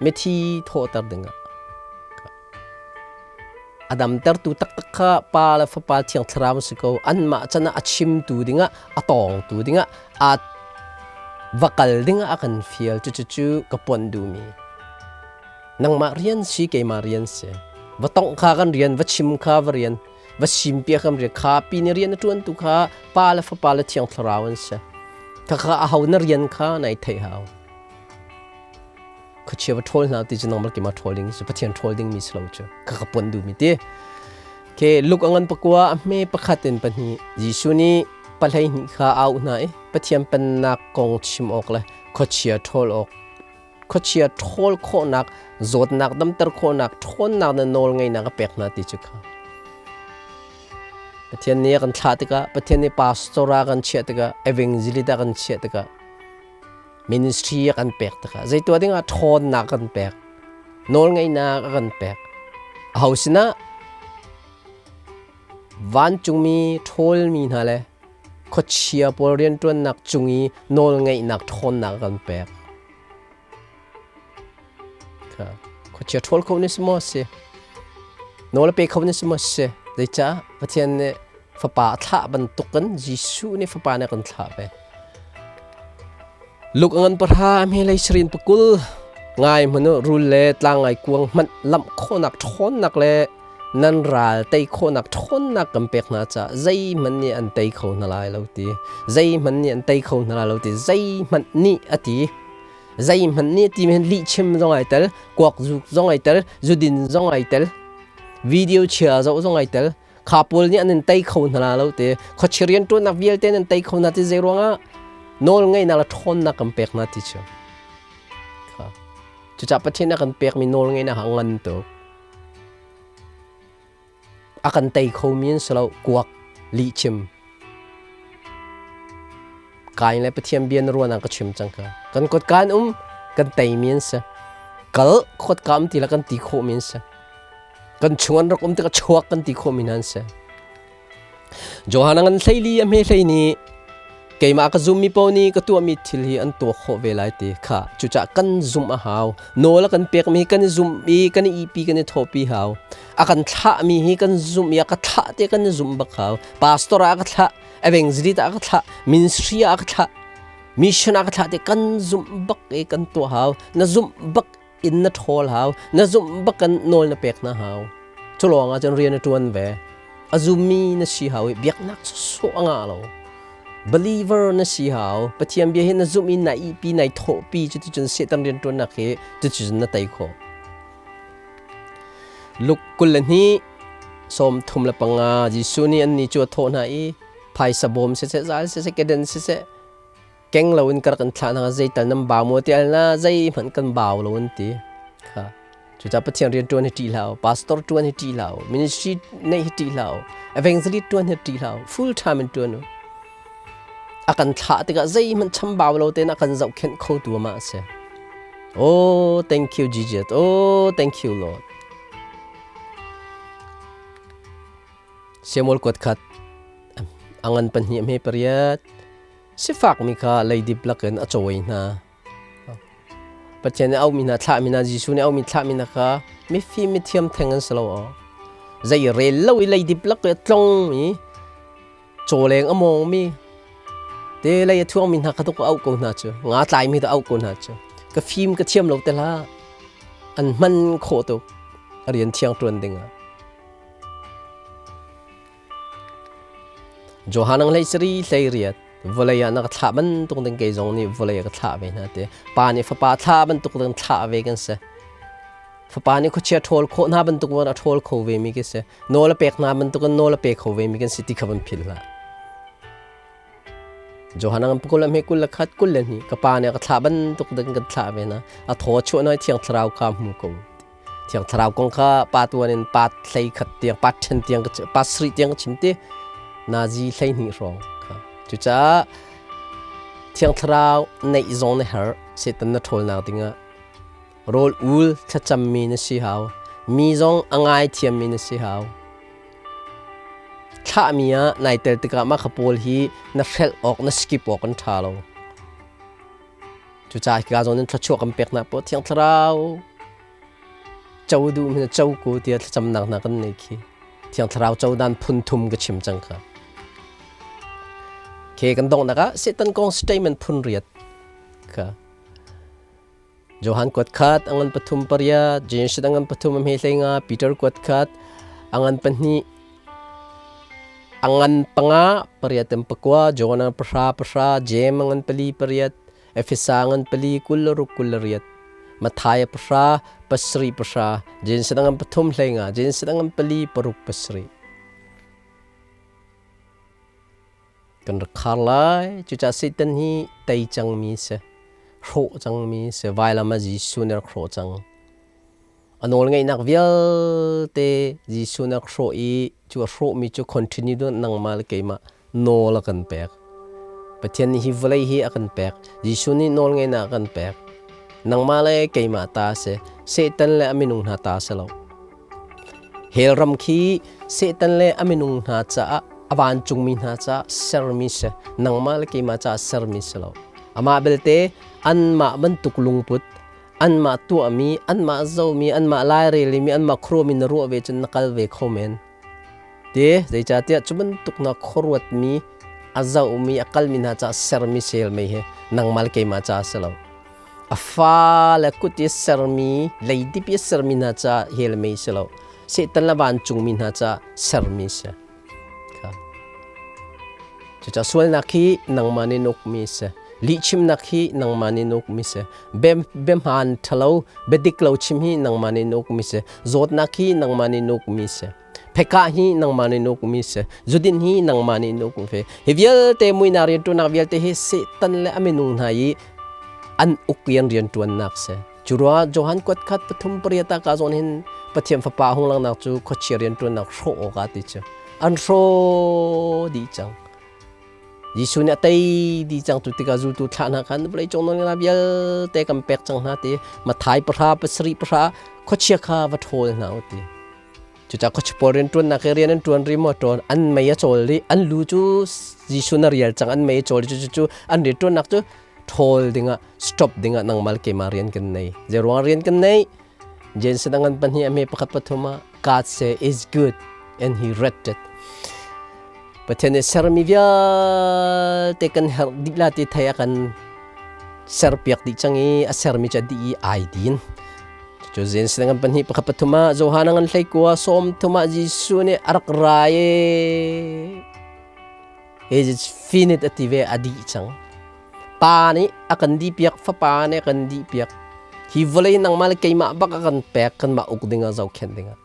mithi thawhter dingah A damtertu taktak kha Pa le Fapa Thiang Thlarau an si ko. Anmah can ah a chimtu dingah, a tawngtu dingah, a va kal dingah a kan fial. Cucu ka puan duhmi. Nangmah rian si, keimah rian si. Va tongh kha kan rian, va chim kha va rian, va simpiak kan rian. Kha pi nih rian a ṭuantu kha Pa le Fapa le Thiang Thlarau an si. Khakha aho na rian kha nai theih hau. Khuachia va ṭhawl hna ti cu nangmah keimah ṭhawl ding si Pathian ṭhawl ding mi si lo cu ka ka pon duhmi ti ke Luke a ngan pakua a hme pakhat in pahnih Jesuh nih pahlei hnih kha a auh hna i Pathian pennak kong chim awk le khuachia ṭhawl awk khuachia ṭhawl khawhnak zawtnak damter khawhnak ṭhawnnak na nawl ngeihnak a pek hna ti cu kha Pathian nih a kan thlah tikah Pathian nih pastor a kan chiah tikah evangelist a kan chiah tikah ministry a kan pek tikah zei tuah dingah ṭhawnnak a kan pek nawlngeihnak a kan pek aho sinah vancungmi ṭhawlmi hna le khuachia pawl rianṭuannak cung i nawlngeihnak ṭhawnnak a kan pek khuachia ṭhawl kho ni si maw si nawl a pe kho ni si maw si zeicah Pathian nih fapa a thlah bantukin Jesuh nih fapa nih a kan thlah ve Luk a ngan pahra hmelei sarin pakul ngai hmanu rul le tlang ngai kuang hmanh lamh khawhnak ṭhawnnak le nan ral tei khawhnak ṭhawnnak kan pek hna caah zeihmanh nih an tei kho hna lai lo ti zeihmanh nih an tei kho hna lai lo ti zeihmanh nih a ti zeihmanh nih ti men lihchim zong ai tel kuak zuk zong ai tel zudin zong ai tel video chia zoh zong ai tel Kha pawl nih an in tei kho hna la lo te. Khuachia rianṭuannak vialte nan tei kho hna ti zei ruangah nawl ngeihnak le ṭhawnnak kan pek hna ti cu. Kha. Cucaah Pathian a kan pekmi nawl ngeihnak a ngan tuk. A kan tei khomi an si lo kuak lihchim. Kain le Pathian bia na ruahnak ka chim cang ka. Kan kut kan um kan teimi an si. Kal khot ka um ti la kan ti khawhmi an si. Kan chung an rak um tikah chuak kan ti khawhmi hna an si. Johan a ngan hleili a hme hlei nih keimah ka zummi paoh nih ka tuahmi thil hi an tuah khawh ve lai ti kha cucaah kan zumh a hau. Nawl a kan pekmi hi kan i zumh i kan i ihpi kan i thawhpi hau. A kan thlahmi hi kan zumh i a ka thlah te kan i zumh bak hau. Pastor ah a ka thlah, evangelist ah a ka thlah, ministry ah a ka thlah, mission ah a ka thlah te kan zumh bak i kan tuah hau. Na zumh bak in na ṭhawl hau na zumh bak kan nawl na pek hna hau cu lawng ah cun rian a ṭuan ve a zummi na si hau i biaknak sawh a ngah lo believer na si hau pathian bia hi na zumh i na ihpi nai thawhpi cuticun satan rianṭuannak hi cuticun na tei khawh Luke 22 35 Jesuh nih annih cu a thawh hna i phaisa bawm siseh zal siseh keden siseh keng lo in ka rak in thlah hna zeital nan bau maw ti al na zeihmanh kan bau lo an ti kha cucaah Pathian rian ṭuan hi ṭih hlah u pastor ṭuan hi ṭih hlah u ministry neih hi ṭih hlah u evangelist ṭuan hi ṭih hlah u full time in ṭuan u a kan thlah tikah zeihmanh chambau lo tein a kan zohkhenh kho tu amah a si oh thank you Jesus oh thank you Lord Samuel kuat khat a ngan pahnih a hme pariat Sifakmi kha leidip lakin a cawi hna. Pathian nih aumi hna thlahmi hna Jesuh nih aumi thlahmi hna kha mifim mithiam theng an si lo aw. Zei rel lo i leidip lak i a tlong i cawleng a mawngmi te lei a thuangmi hna kha tuk a auh ko hna cu nga tlaimi tu auh ko hna cu ka fim ka thiam lo te hlah an hman khawh tuk a rian thiang ṭuan dingah. Johan ang hlei sari hlei riat vawlei ah na ka thlah bantuk ding kei zong nih vawlei ah ka thlah ve hna ti. Pa nih fapa thlah bantuk ding thlah ve kan si. Fapa nih khuachia ṭhawl khawh hna bantuk in a ṭhawl kho ve mi kan si. Nawl a pek hna bantuk in nawl a pe kho ve mi kan si ti kha van philh hlah. Johan ang pakul hme 21 22 ka pa nih a ka thlah bantuk ding kan thlah ve hna. A thaw chuah noi thiang thlarau kha hmu ko. Thiang thlarau kong kha pa tuan in pa hlei khat tiang pa ṭhen tiang pa sarih tiang ka chim ti nazi 12 hrawng kha. Cucaah thiang thlarau neih zong na herh Satan na ṭhawlnak dingah rawl ul thlacammi na si hau. Mi zong a ngai thiammi na si hau. Thlahmi ah nai tel tikah mah kha pawl hi na hrelh awk na skip awk an ṭha lo. Cucaah hika zawn in thluachuah kan peknak poh Thiang Thlarau co duh mi co ko tiah thlacamnak hna kan nei khi. Thiang Thlarau codan phun thum ka chim cang kha. Ke kan donghnak ah Satan kong statement phun riat kha. Johan kuat khat angan pathum pariat, James angan pathum a hme hlei nga, Peter kuat khat angan pahnih angan panga pariat em pakua, John angan pahra pahra, James angan pali pariat, Efesa angan pali kul ruk kul riat, Matthai pahra pasarih pahra, James angan pathum hlei nga, James angan pali paruk pasarih. Kan rak khar lai. Cucaah Satan hi tei cangmi si, hrawh cangmi si, vailam ah Jesuh nih a rak hrawh cang. A nawlngeihnak vialte Jesuh nih a rak hrawh i cu a hrawhmi cu continue dun nangmah le keimah nawl a kan pek. Pathian nih hi vawlei hi a kan pek. Jesuh nih nawlngeihnak a kan pek. Nangmah le keimah ta a si. Satan le a minung hna ta a si lo. Hell ram khi Satan le a minung hna caah a vancungmi hna caah sermi si. Nangmah le keimah caah sermi si lo. Amah belte anmah bantuk lungput, anmah tuahmi, anmah zohmi, anmah lairelimi, anmah khuaruahmi na ruah ve cun na kal ve kho men. Te zeicahtiah cu bantuk na khuaruatmi, a zohmi, a kalmi hna caah sermi sel mei hi nangmah le keimah caah si lo. A fale kut i sermi, leidip i sermi hna caah hell mei si lo. Satan le vancungmi hna caah sermi si. Kha. Cucaah sualnak hi nangmah nih na ukmi si. Lihchimnak hi nangmah nih na ukmi si. Biahmaan ṭhalo, biadik lo chim hi nangmah nih na ukmi si. Zawtnak hi nangmah nih na ukmi si. Phekah hi nangmah nih na ukmi si. Zudin hi nangmah nih na uk ve. Hi vialte muinak rianṭuannak vialte hi Satan le a minung hna i an uk i an rianṭuannak si. Cu ruangah Johan kuat khat pathum pariat ah ka zawn hin Pathian Fapa hung langnak cu khuachia rianṭuannak hrawh awkah ti cu an hrawh dih cang. Jesuh nih a tei dih cang tu tikah zultu thlah hna khan vawlei cung nawlngeihnak vialte kan pek cang hna ti Matthai pahra pasarih pahra khuachia kha va ṭhawl hna u ti. Cucaah khuachia pawl rianṭuannak hi rian an ṭuan rih maw ṭuan an mei a cawl rih an lu cu Jesuh na rial cang an mei a cawl cu cu an rianṭuannak cu ṭhawl dingah stop dingah nangmah le keimah rian kan nei. Zeiruang rian kan nei? Jensen angan pahnih a hme pakhat pathum ah God say is good and he read it. Pathian nih sermi vialte kan herh dih la ti thei a kan serpiak dih cang i a sermi cu a dih i ai din. Cu Jensen ngan pahnih pakhat pathum ah Johan ngan hlei kua sawm thum ah Jesuh nih a rak ra i it is finite a ti ve a dih cang. Pa nih a kan dih piak, fapa nih a kan dih piak. Hi vawlei nangmah le keimah bak a kan pek kanmah uk dingah zohkhenh dingah.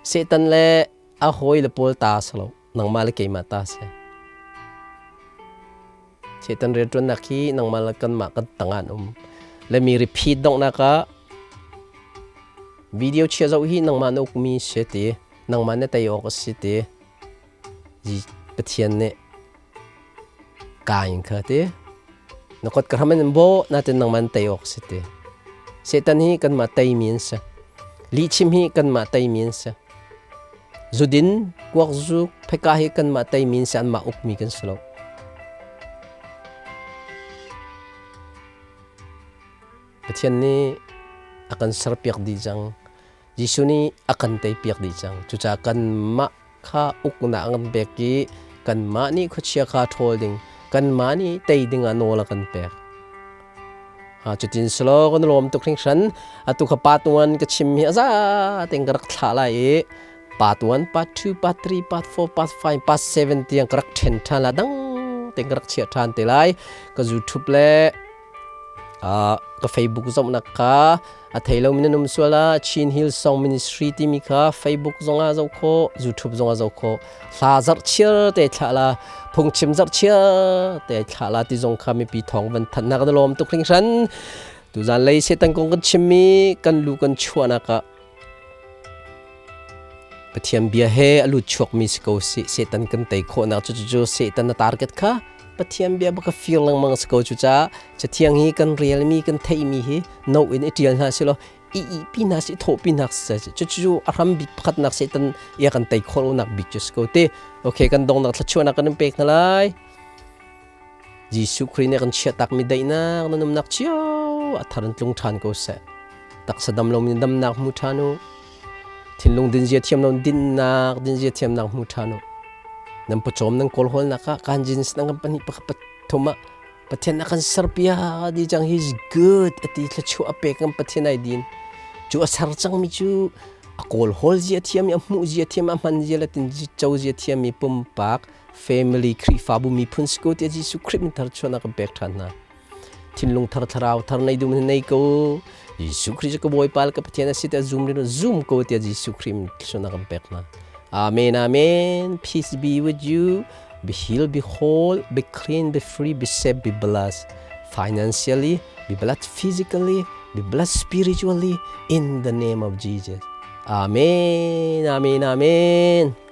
Satan le a hawi le pawl ta si lo, nangmah le keimah ta si. Satan rianṭuannak hi nangmah le kanmah kan tangah an um. Le mi repeat donghnak ah video chia zoh hi nangmah na ukmi si ti, nangmah na tei awk a si ti. Pathian nih kain kha ti. Na kot ka hram in bawh natin nangmah na tei awk si ti. Satan hi kanmah teimi an si. Lihchim hi kanmah teimi an si. Zudin, kuakzuk, pheka hi kanmah teimi in si anmah ukmi kan si lo. Pathian nih a kan serpiak dih cang. Jesuh nih a kan teipiak dih cang. Cucaah kanmah kha uknak a kan pek i kanmah nih khuachia kha ṭhawl ding, kanmah nih tei ding ah nawl a kan pek. Cutin selaw kan lawm tuk hringhran. Atu kha pa tuan ka chim hi a za tein ka rak thlah lai i. Part 1, part 2, part 3, part 4, part 5, part 7 tiang ka rak ṭhen ṭhan la dang tein ka rak chiah ṭhan te lai. Ka YouTube le ka Facebook zomhnak kha a thei lomi nan um sual ah Chin Hill Song Ministry timi kha Facebook zongah zoh khawh, YouTube zongah zoh khawh. Hla zarh chiar te thlah la, phungchim zarh chiar te thlah la ti zong kha mipi thawng van thanhnak na lawm tuk hringhran. Tuzan lei Satan kong kan chimmi kan lu kan chuahnak ah Pathian bia he a lut chuakmi si ko sih. Satan kan tei khawhnak cu cu Satan na target kha Pathian bia baka fir lengmang si ko. Cucaah Cathiang hi kan relmi kan theihmi hi no in i ṭial hna sih law i ihpi hna sih, thawhpi hna sih. Cucu a hram bik pakhatnak Satan ia kan tei khawh lonak bik cu si ko ti. Okay, kan dongnak thluachuahnak kan in pek hna lai. Jesuh Khrih nih kan chiahtakmi daihnak nan umnak cio a thar in tlung ṭhan ko seh. Taksa dam lomi damnak hmu ṭhan u. Thinlung dinzia thiam lo dinnak dinzia thiamnak hmu ṭhan u. Nan pawcawm nan kawlhawlnak ah kan jins nan kan pahnih pakhat pathum ah Pathian a kan serpiak di cang. He is good ati thluachuah a pek kan Pathian ai din. Cu a ser cangmi cu a kawlhawl zia thiam i a hmuh zia thiam a hman zia le tin co zia thiammi pumpak family Khrihfabu miphun si ko tiah Jesuh Khrih min thar chuahnak kan pek ṭhan hna. Thinlung thar thlarau thar nei dum nei ko. Jesuh Khrih cu ka Bawipa le ka Pathian a si tiah zum rin zum ko tiah Jesuh Khrih min chuahnak kan pek hna. Amen, amen. Peace be with you. Be healed, be whole, be clean, be free, be safe, be blessed financially, be blessed physically, be blessed spiritually in the name of Jesus. Amen, amen, amen.